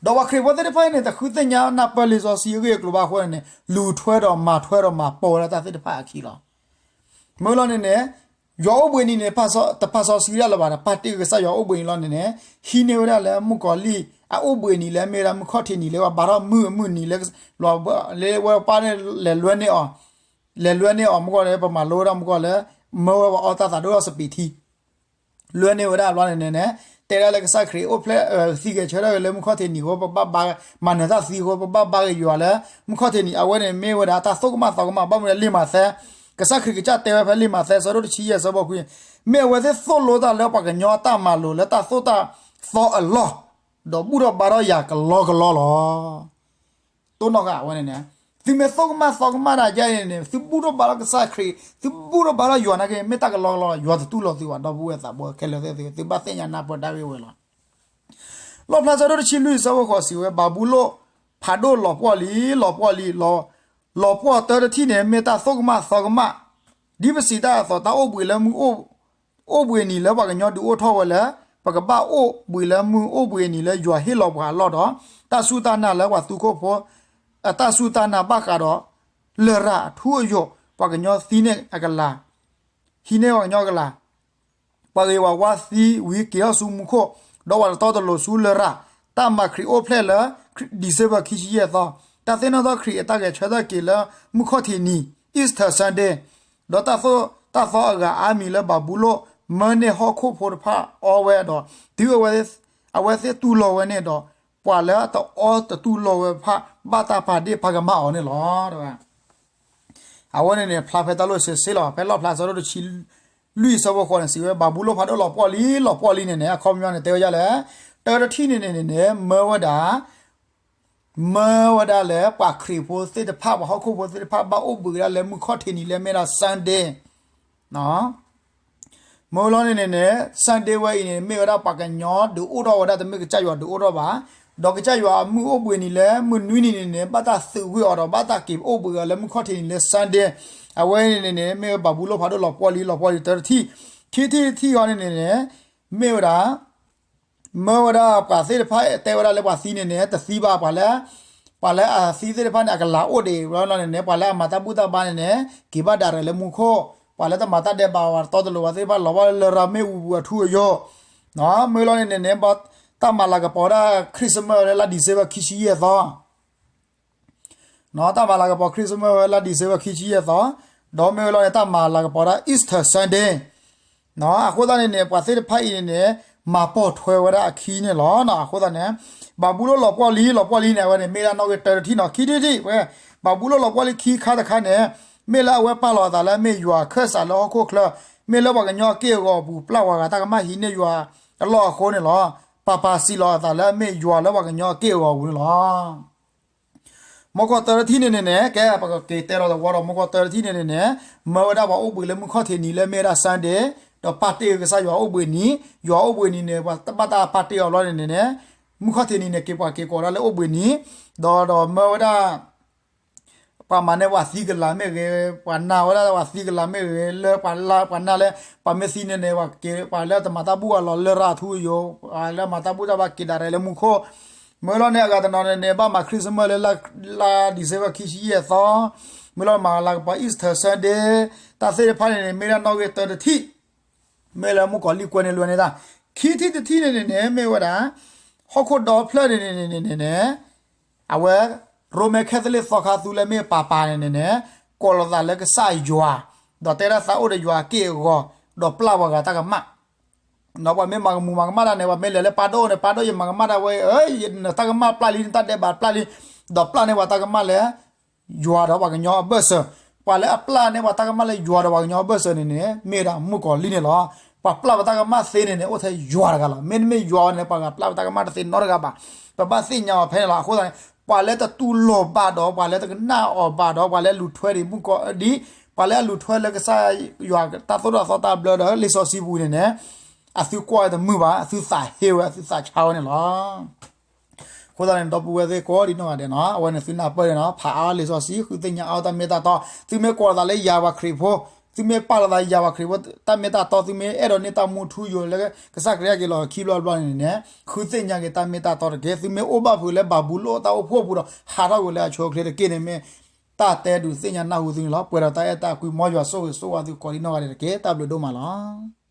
ဒီးပှၤခရံာ်ဖိသ့ၣ်တဖၣ်အံၤန့ၣ် တဃုသ့ၣ်ညါနၢ်ပၢၢ်လံာ်စီဆှံအဂ့ၢ်အကျိၤဘၣ်အဃိန့ၣ်န့ၣ် လူၤထွဲဒီးမၤထွဲဒီးမၤပိာ်ဝဲဒၣ်တၢ်သ့ၣ်တဖၣ်အခံလီၤ. မ့ၢ်လီၤန့ၣ်န့ၣ် ယွၤအိၣ်ဘှံးနံၤန့ၣ် တပာ်စီဆှံဒၣ်လၢၤဘၣ်ဒီး ပာ်တ့ၢ်ကစၢ်ယွၤအိၣ်ဘှံးနံၤလီၤန့ၣ်န့ၣ် ဟံးန့ၢ်ဝဲဒၣ်လၢမုၣ်ကီၤလံၢ် အအိၣ်ဘှံးနံၤလၢမ့ၢ်ဝဲဒၣ်မုၢ်ခီၣ်ထံးနံၤလၢပှၤဘါထီၣ်မုၢ်အမုၢ်နံၤလၢ လၢဝဲပၢ်န့ၣ်လဲၤလွဲန့ၢ်အီၤ, လဲၤလွဲန့ၢ်အီၤမ့ၢ်ဂ့ၤလၢ ပမၤလိဝဲဒၣ်မ့ၢ်ဂ့ၤလၢ မၢဝဲပှၤအီတၢ်သးဒိၣ်ထီၣ်စပံးထံ လွဲန့ၢ်ဝဲဒၣ်ဘျီန့ၣ်န့ၣ် တဲဒၣ်လၢကစၢ်ခရံာ်အိၣ်ဖျဲၣ် သံဂဲၤဆၢထၢၣ်လၢမုၢ်ခီၣ်ထံးနံၤအဃိ ပဘၣ်ဘါ မၤနၢၤတၢ်သံအဃိ ပဘၣ်ဘါက့ၤယွၤလၢ မုၢ်ခီၣ်ထံးနံၤ အဝဲန့ၣ်မ့ၢ်ဝဲဒၣ်တၢ်သိၣ်ကမၣ်သီကမၣ် ဘၣ်မနုၤလၢလံာ်မးသဲ ကစၢ်ခရံာ်ကစၢ်တဲဝဲဖဲလံာ်မးသဲအဆၢဒိၣ်တဆံယဲၢ်အဆၢဖိခွံ မ့ၢ်အဝဲသ့ၣ်သိၣ်လိတၢ်လၢပှၤကညီအတၢ်မၤလိာ်လၢတၢ်သိၣ်တၢ်သီအလီၢ် ဒီးဘူၣ်ထီၣ်ဘါထီၣ်ယၤကလီကလီလီၤ. တိၢ်နီၣ်ဃာ်ဝဲန့ၣ်န့ၣ် သုမ့ၢ်သိၣ်ကမၣ်သီကမၣ်ဒၣ်ယဲန့ၣ်န့ၣ် သုဘူၣ်ထီၣ်ဘါထီၣ်ကစၢ်ခရံာ် သုဘူၣ်ထီၣ်ဘါထီၣ်ယွၤနာ်က့ မ့ၢ်တၢ်ကလီကလီလီၤ ယွၤတတူၢ်လိာ်သုဘၣ် ဒီပုၢ်ဝဲၢ်သးဘိခဲလၢာ်သ့ၣ်သု သုဘၣ်သ့ၣ်ညါနၢ်ပၢၢ်တၢ်ဂ့ၢ်ဝဲလီၤ. လီၣ်ဖျါဆၢဒိၣ်တဆံလွံၢ်အဆၢဖိဃိးစံးဝဲ ဘၤဘူလိၣ်ဖးဒိၣ်လီၤပှီၢ်လံ လီၤပှီၢ်လံ လီၤပှီၢ်တၢတထံၣ်န့ၣ် မ့ၢ်တၢ်သိၣ်ကမၣ်သီကမၣ် ဒ်ပစံးတၢ်အသိး တၢ်အိၣ်ဘှံးလၢမုၢ် အိၣ်ဘှံးနံၤလၢပှၤကညီဒုးအိၣ်ထီၣ်ဝဲလၢ ပကဘၣ်အိၣ်ဘှံးလၢမုၢ်အိၣ်ဘှံးနံၤလၢယွၤဟ့ၣ်လီၤပှၤအလီၢ်ဒီး တၢ်စူၢ်တၢ်နာ်လၢပှၤသူခိၣ်ဖိ အတၢ်စူၢ်တၢ်နာ်ဘၣ်ဃးဒီး လရာ်အထူအယိာ် ပှၤကညီသံန့ၢ်အကလၤ ဟံးန့ၢ်ပှၤကညီကလၤ ပှၤဂ့ၤပှၤဝါသံဝံၤက့ၤထီၣ်ဆူမူခိၣ် ဒီးပှၤတတီတလိၤဆူလရာ် တၢ်မၤခရံာ်အိၣ်ဖျဲၣ်လၢ December ခံဆံယဲၢ်သီ တၢ်သ့ၣ်နီၣ်ထီၣ်ခရံာ်အတၢ်ဂဲၤဆၢထၢၣ်က့ၤလၢမုၢ်ခီၣ်ထံးနံၤ Easter Sunday ဒီးတၢ်သိၣ်တၢ်သီအဂၤအါမံၤလၢဘၤဘူလိၣ် မၢန့ၢ်ဟီၣ်ခိၣ်ဖိတဖၣ်အီဝဲဒီး တုၤအဝဲသ့ၣ်တူၢ်လိာ်ဝဲန့ၣ်ဒီး ပှၤလၢအတအီတတူၢ်လိာ်ဝဲတဖၣ် ဘၣ်တၢ်ပာ်ဒ့ၣ်ပာ်ကမၣ်အီၤန့ၣ်လီၤ. အဝဲန့ၣ်န့ၣ် ဖျါဖဲတၢ်လိၣ်စ့စ့လီၤ. ဖဲလီၣ်ဖျါဆၢဒိၣ်တဆံလွံၢ်အဆၢဖိဃိးန့ၣ် စံးဝဲ ဘၤဘူလိၣ်ဖးဒိၣ်လီၤပှီၢ်လံ လီၤပှီၢ်လံန့ၣ်န့ၣ် အခီပညီန့ၣ် တဲဝဲဒ်လဲၣ်, တၢတထံၣ်န့ၣ်န့ၣ်န့ၣ် မၢဝဲဒၣ် မၢဝဲဒၣ်လၢပှၤခရံာ်ဖိသ့ၣ်တဖၣ် ပှၤဟီၣ်ခိၣ်ဖိသ့ၣ်တဖၣ် ဘၣ်အိၣ်ဘှံးဝဲဒၣ်လၢမုၢ်ခီၣ်ထံးနံၤလၢမ့ၢ်ဒၣ် Sunday မ့ၢ်လီၤန့ၣ်န့ၣ်န့ၣ် Sunday ဝဲအံၤန့ၣ် မ့ၢ်ဝဲဒၣ်ပှၤကညီဒုးအိၣ်ထီၣ်ဝဲဒၣ် တမ့ၢ်ကစၢ်ယွၤဒုးအိၣ်ထီၣ်ဘၣ်. ဒီးကစၢ်ယွၤအမုၢ်အိၣ်ဘှံးနံၤလၢမုၢ်နွံနံၤန့ၣ်န့ၣ် ဘၣ်တၢ်သုးကွံာ်အီၤဒီး ဘၣ်တၢ်က့ၤအိၣ်ဘှံးအီၤလၢမုၢ်ခီၣ်ထံးနံၤလၢ Sunday အဝဲန့ၣ်န့ၣ်န့ၣ် မ့ၢ်ဝဲဘၤဘူလိၣ်ဖးဒိၣ်လီၤပှီၢ်လံ လီၤပှီၢ်လံတၢတထံၣ်. ခံထံၣ်တထံၣ်အီၤန့ၣ်န့ၣ်န့ၣ် မ့ၢ်ဝဲဒၣ် မၢဝဲဒၣ်ပှၤသ့ၣ်တဖၣ် တဲဝဲဒၣ်လၢပှၤသံန့ၣ်န့ၣ် တသံဘၣ် ပှၤလၢ ပှၤလၢအသံသ့ၣ်တဖၣ်န့ၣ် အကလၤအိၣ်ဒံးဝဲလီၤန့ၣ်န့ၣ် ပှၤလၢအမၤတၢ်ဘူၣ်တၢ်ဘါန့ၣ်န့ၣ် က့ၤဘၣ်ဒၣ်ရဲၣ်လၢမူခိၣ်, ပှၤလၢတမၤတၢ်ဒဲးဘး ပှၤတတီတလိၤဝဲသ့ၣ်တဖၣ် လီၤဘၣ်လၢလရာ်မ့ၣ်အူပူၤအထူအယိာ်, မ့ၢ်လီၤန့ၣ်န့ၣ်န့ၣ် တၢ်မၤလၤကပီၤဝဲဒၣ် Christmas လၢလါ December ခံဆံယဲၢ်သီ တၢ်မၤလၤကပီၤ Christmas ဝဲလါ December ခံဆံယဲၢ်သီ, ဒီးမ့ၢ်ဝဲလီၤန့ၣ် တၢ်မၤလၤကပီၤဒၣ် Easter Sunday အဃိသတးန့ၣ်န့ၣ် ပှၤသ့ၣ်တဖၣ်အံၤန့ၣ်န့ၣ် မၤပိာ်ထွဲဝဲဒၣ်အခံန့ၣ်လီၤ. အဃိသတးန့ၣ် ဘၤဘူလိၣ်လီၤပှီၢ်လံ လီၤပှီၢ်လံန့ၣ် အဝဲန့ၣ် မ့ၢ်ဒၣ်နီၣ်ဂံၢ်တၢတထံၣ်နီၤ ခံထံၣ်ထံၣ်ဝဲ, ဘၤဘူလိၣ်လီၤပှီၢ်လံခံခါတခါန့ၣ် မ့ၢ်လၢအဝဲပာ်လီၤအသးလၢအမ့ၢ်ယွၤခၢၣ်စးလၢဟီၣ်ခိၣ်ချၢ, မ့ၢ်လၢပှၤကညီအက့ၢ်အဂီၤအပူၤ ပျၢ်ပှၤဂၤတၢ်ကမၣ်ဟံးန့ၢ်ယွၤအလီၢ်အဃိန့ၣ်လီၤ. ပာ်ပာ်စံးလီၤအသးလၢအမ့ၢ်ယွၤလၢပှၤကညီအက့ၢ်အဂီၤအပူၤန့ၣ်လီၤ. မုၢ်ကီၢ်သၢထံၣ်န့ၣ်န့ၣ်န့ၣ် ကဲပကက့ၤတဲလီၤသဝီဒီး မုၢ်ကီၢ်သၢထံၣ်န့ၣ်န့ၣ်န့ၣ် မၢဝဲဒၣ်ပှၤအိၣ်ဘှံးလၢမုၢ်ခီၣ်ထံးနံၤလၢမ့ၢ်ဝဲဒၣ် Sunday ဒီးပာ်တ့ၢ်ကစၢ်ယွၤအိၣ်ဘှံးနံၤ, ယွၤအိၣ်ဘှံးနံၤန့ၣ် ပှၤတဘၣ်တၢ်ပာ်တ့ၢ်အီၤဘျီန့ၣ်န့ၣ်န့ၣ် မုၢ်ခီၣ်ထံးနံၤန့ၣ် က့ၤပှၤက့ၤကိးဒၣ်လၢအိၣ်ဘှံးနံၤ, ဒီးဒီးမၢဝဲဒၣ် ပှၤမၤန့ၢ်ပှၤသံကလၤမ့ၢ်ဂ့ၤ, ပှၤနာ်ဝဲဒၣ်ပှၤသံကလၤမ့ၢ်ဂ့ၤ, လၢပှၤလၢပှၤနာ်လၢ ပှၤမ့ၢ်သံန့ၣ်န့ၣ် ပှၤက့ၤပှၤလၢတမၤတၢ်ဘူၣ်အလီၢ်လၢရၤထူယိာ်, ပှၤလၢမၤတၢ်ဘူၣ်တၢ်ဘၣ်က့ၤဒၣ်ရဲၣ်လၢမူခိၣ်, မ့ၢ်လီၤန့ၣ် အဂၤတနီၤန့ၣ်န့ၣ် ဘၣ်မၤ Christmas လၢလါ December ခံဆံယဲၢ်သီ, မ့ၢ်လီၤမၤလၤကပီၤ Easter Sunday, တၢ်သ့ၣ်တဖၣ်န့ၣ်န့ၣ် မ့ၢ်ဒၣ်နီၣ်ဂံၢ်တၢတထံၣ် မ့ၢ်လၢမုၣ်ကီၤလံၢ်ကွဲန့ၣ်လွဲန့ၣ်တၢ်, ခံထံၣ်တထံၣ်န့ၣ်န့ၣ်န့ၣ် မ့ၢ်ဝဲဒၣ် ဟီၣ်ခိၣ်ဒီဖျၢၣ်န့ၣ်န့ၣ်န့ၣ်န့ၣ် အဝဲ ရိမ့ၤခဲသလံၣ်သီခါသူလၢမ့ၢ်ပၤပၤန့ၣ်န့ၣ်န့ၣ် ကိးလီၤသးလၢကစၢ်ယွၤ, ဒီးတဲဒၣ်သးအိၣ်ဒီးယွၤအက့ၢ်အဂီၤ, ဒီးပျၢ်ပှၤဂၤတၢ်ကမၣ် ဒီးပှၤမ့ၢ်မၤကမူၤမၤကမၣ်တၢ်န့ၣ် ပှၤမ့ၢ်လဲၤလၢပၢ်ဒိၣ်န့ၣ် ပၢ်ဒိၣ်ယမၤကမၣ်တၢ်ဝဲ, နတၢ်ကမၣ်ပျၢ်လံ နတၢ်ဒဲးဘးပျၢ်လံ, ဒီးပျၢ်န့ၢ်ပှၤတၢ်ကမၣ်လၢ ယွၤဒီးပှၤကညီအဘၢၣ်စၢၤ, ပှၤလၢအပျၢ်န့ၢ်ပှၤတၢ်ကမၣ်လၢယွၤဒီးပှၤကညီအဘၢၣ်စၢၤန့ၣ်န့ၣ် မ့ၢ်ဝဲဒၣ်မုၣ်ကီၤလံၢ်န့ၣ်လီၤ. ပှၤပျၢ်ပတၢ်ကမၣ်သ့န့ၣ်န့ၣ် အိၣ်ထဲယွၤတဂၤလီၤ. မ့တမ့ၢ်ယွၤန့ၣ် ပှၤဂၤပျၢ်ပတၢ်ကမၣ်တသ့နီတဂၤဘၣ်. ပဘၣ်သ့ၣ်ညါအီၤဖဲန့ၣ်လီၤ. အဃိသတးန့ၣ် ပှၤလၢတတူၢ်လိာ်ဘၣ်ဒီး ပှၤလၢတကနၣ်အီၤဘၣ်ဒီး ပှၤလၢလူၤထွဲဒံးမုၣ်ကီၤဒံး, ပှၤလၢအလူၤထွဲလၢကစၢ်ယွၤတၢ်သိၣ်တၢ်သီတၢ်ဘျၢဒီး လံာ်စီဆှံပူၤန့ၣ်န့ၣ် အသုကွၢ်ဝဲတမုာ်ဘၣ်, အသုသးဟ့ဝဲ, အသုသးဆါဝဲန့ၣ်လီၤ. အဃိသတးန့ၣ် ဒီပုၢ်ဝဲၢ်သ့ၣ်ကိးဒံးနီၢ်ဂၤဒဲးနီၤ, အဝဲန့ၣ်သုနၢ်ပၢၢ်န့ၣ်နီၤ, ဖးအါလံာ်စီဆှံ, ဃုသ့ၣ်ညါအါတၢ်မ့ၢ်တၢ်တီ, သုမ့ၢ်ကိးလီၤသးလၢယၤပှၤခရံာ်ဖိ, သုမ့ၢ်ပာ်လီၤသးယၤပှၤခရံာ်ဖိတၢ်မ့ၢ်တၢ်တီ, သုမ့ၢ်အဲၣ်ဒိးန့ၢ်တၢ်မူထူယိာ်လၢကစၢ်ခရံာ်က့ၤလီၤခံဘျီတဘျီန့ၣ်န့ၣ်, ဃုသ့ၣ်ညါက့ၤတၢ်မ့ၢ်တၢ်တီတက့ၢ်. သုမ့ၢ်အိၣ်ဘၣ်ဖုးလၢဘၤဘူလိၣ်တၢ်အိၣ်ဖှိၣ်ပူၤဒီး ဟးထီၣ်ကွံာ်လၢအဆိအချ့တက့ၢ်န့ၣ် မ့ၢ်တၢ်တဲဒုးသ့ၣ်ညါနၢ်ဟူသုန့ၣ်လီၤ. ပှဲၤဒီးတၢ်အဲၣ်တၢ်ကွံ မ်ယွၤဆိၣ်ဂ့ၤဆိၣ်ဝါသုကိးဒံးနီၢ်ဂၤဒဲးတက့ၢ်. တၢ်ဘျုးဒိၣ်မးလီၤ.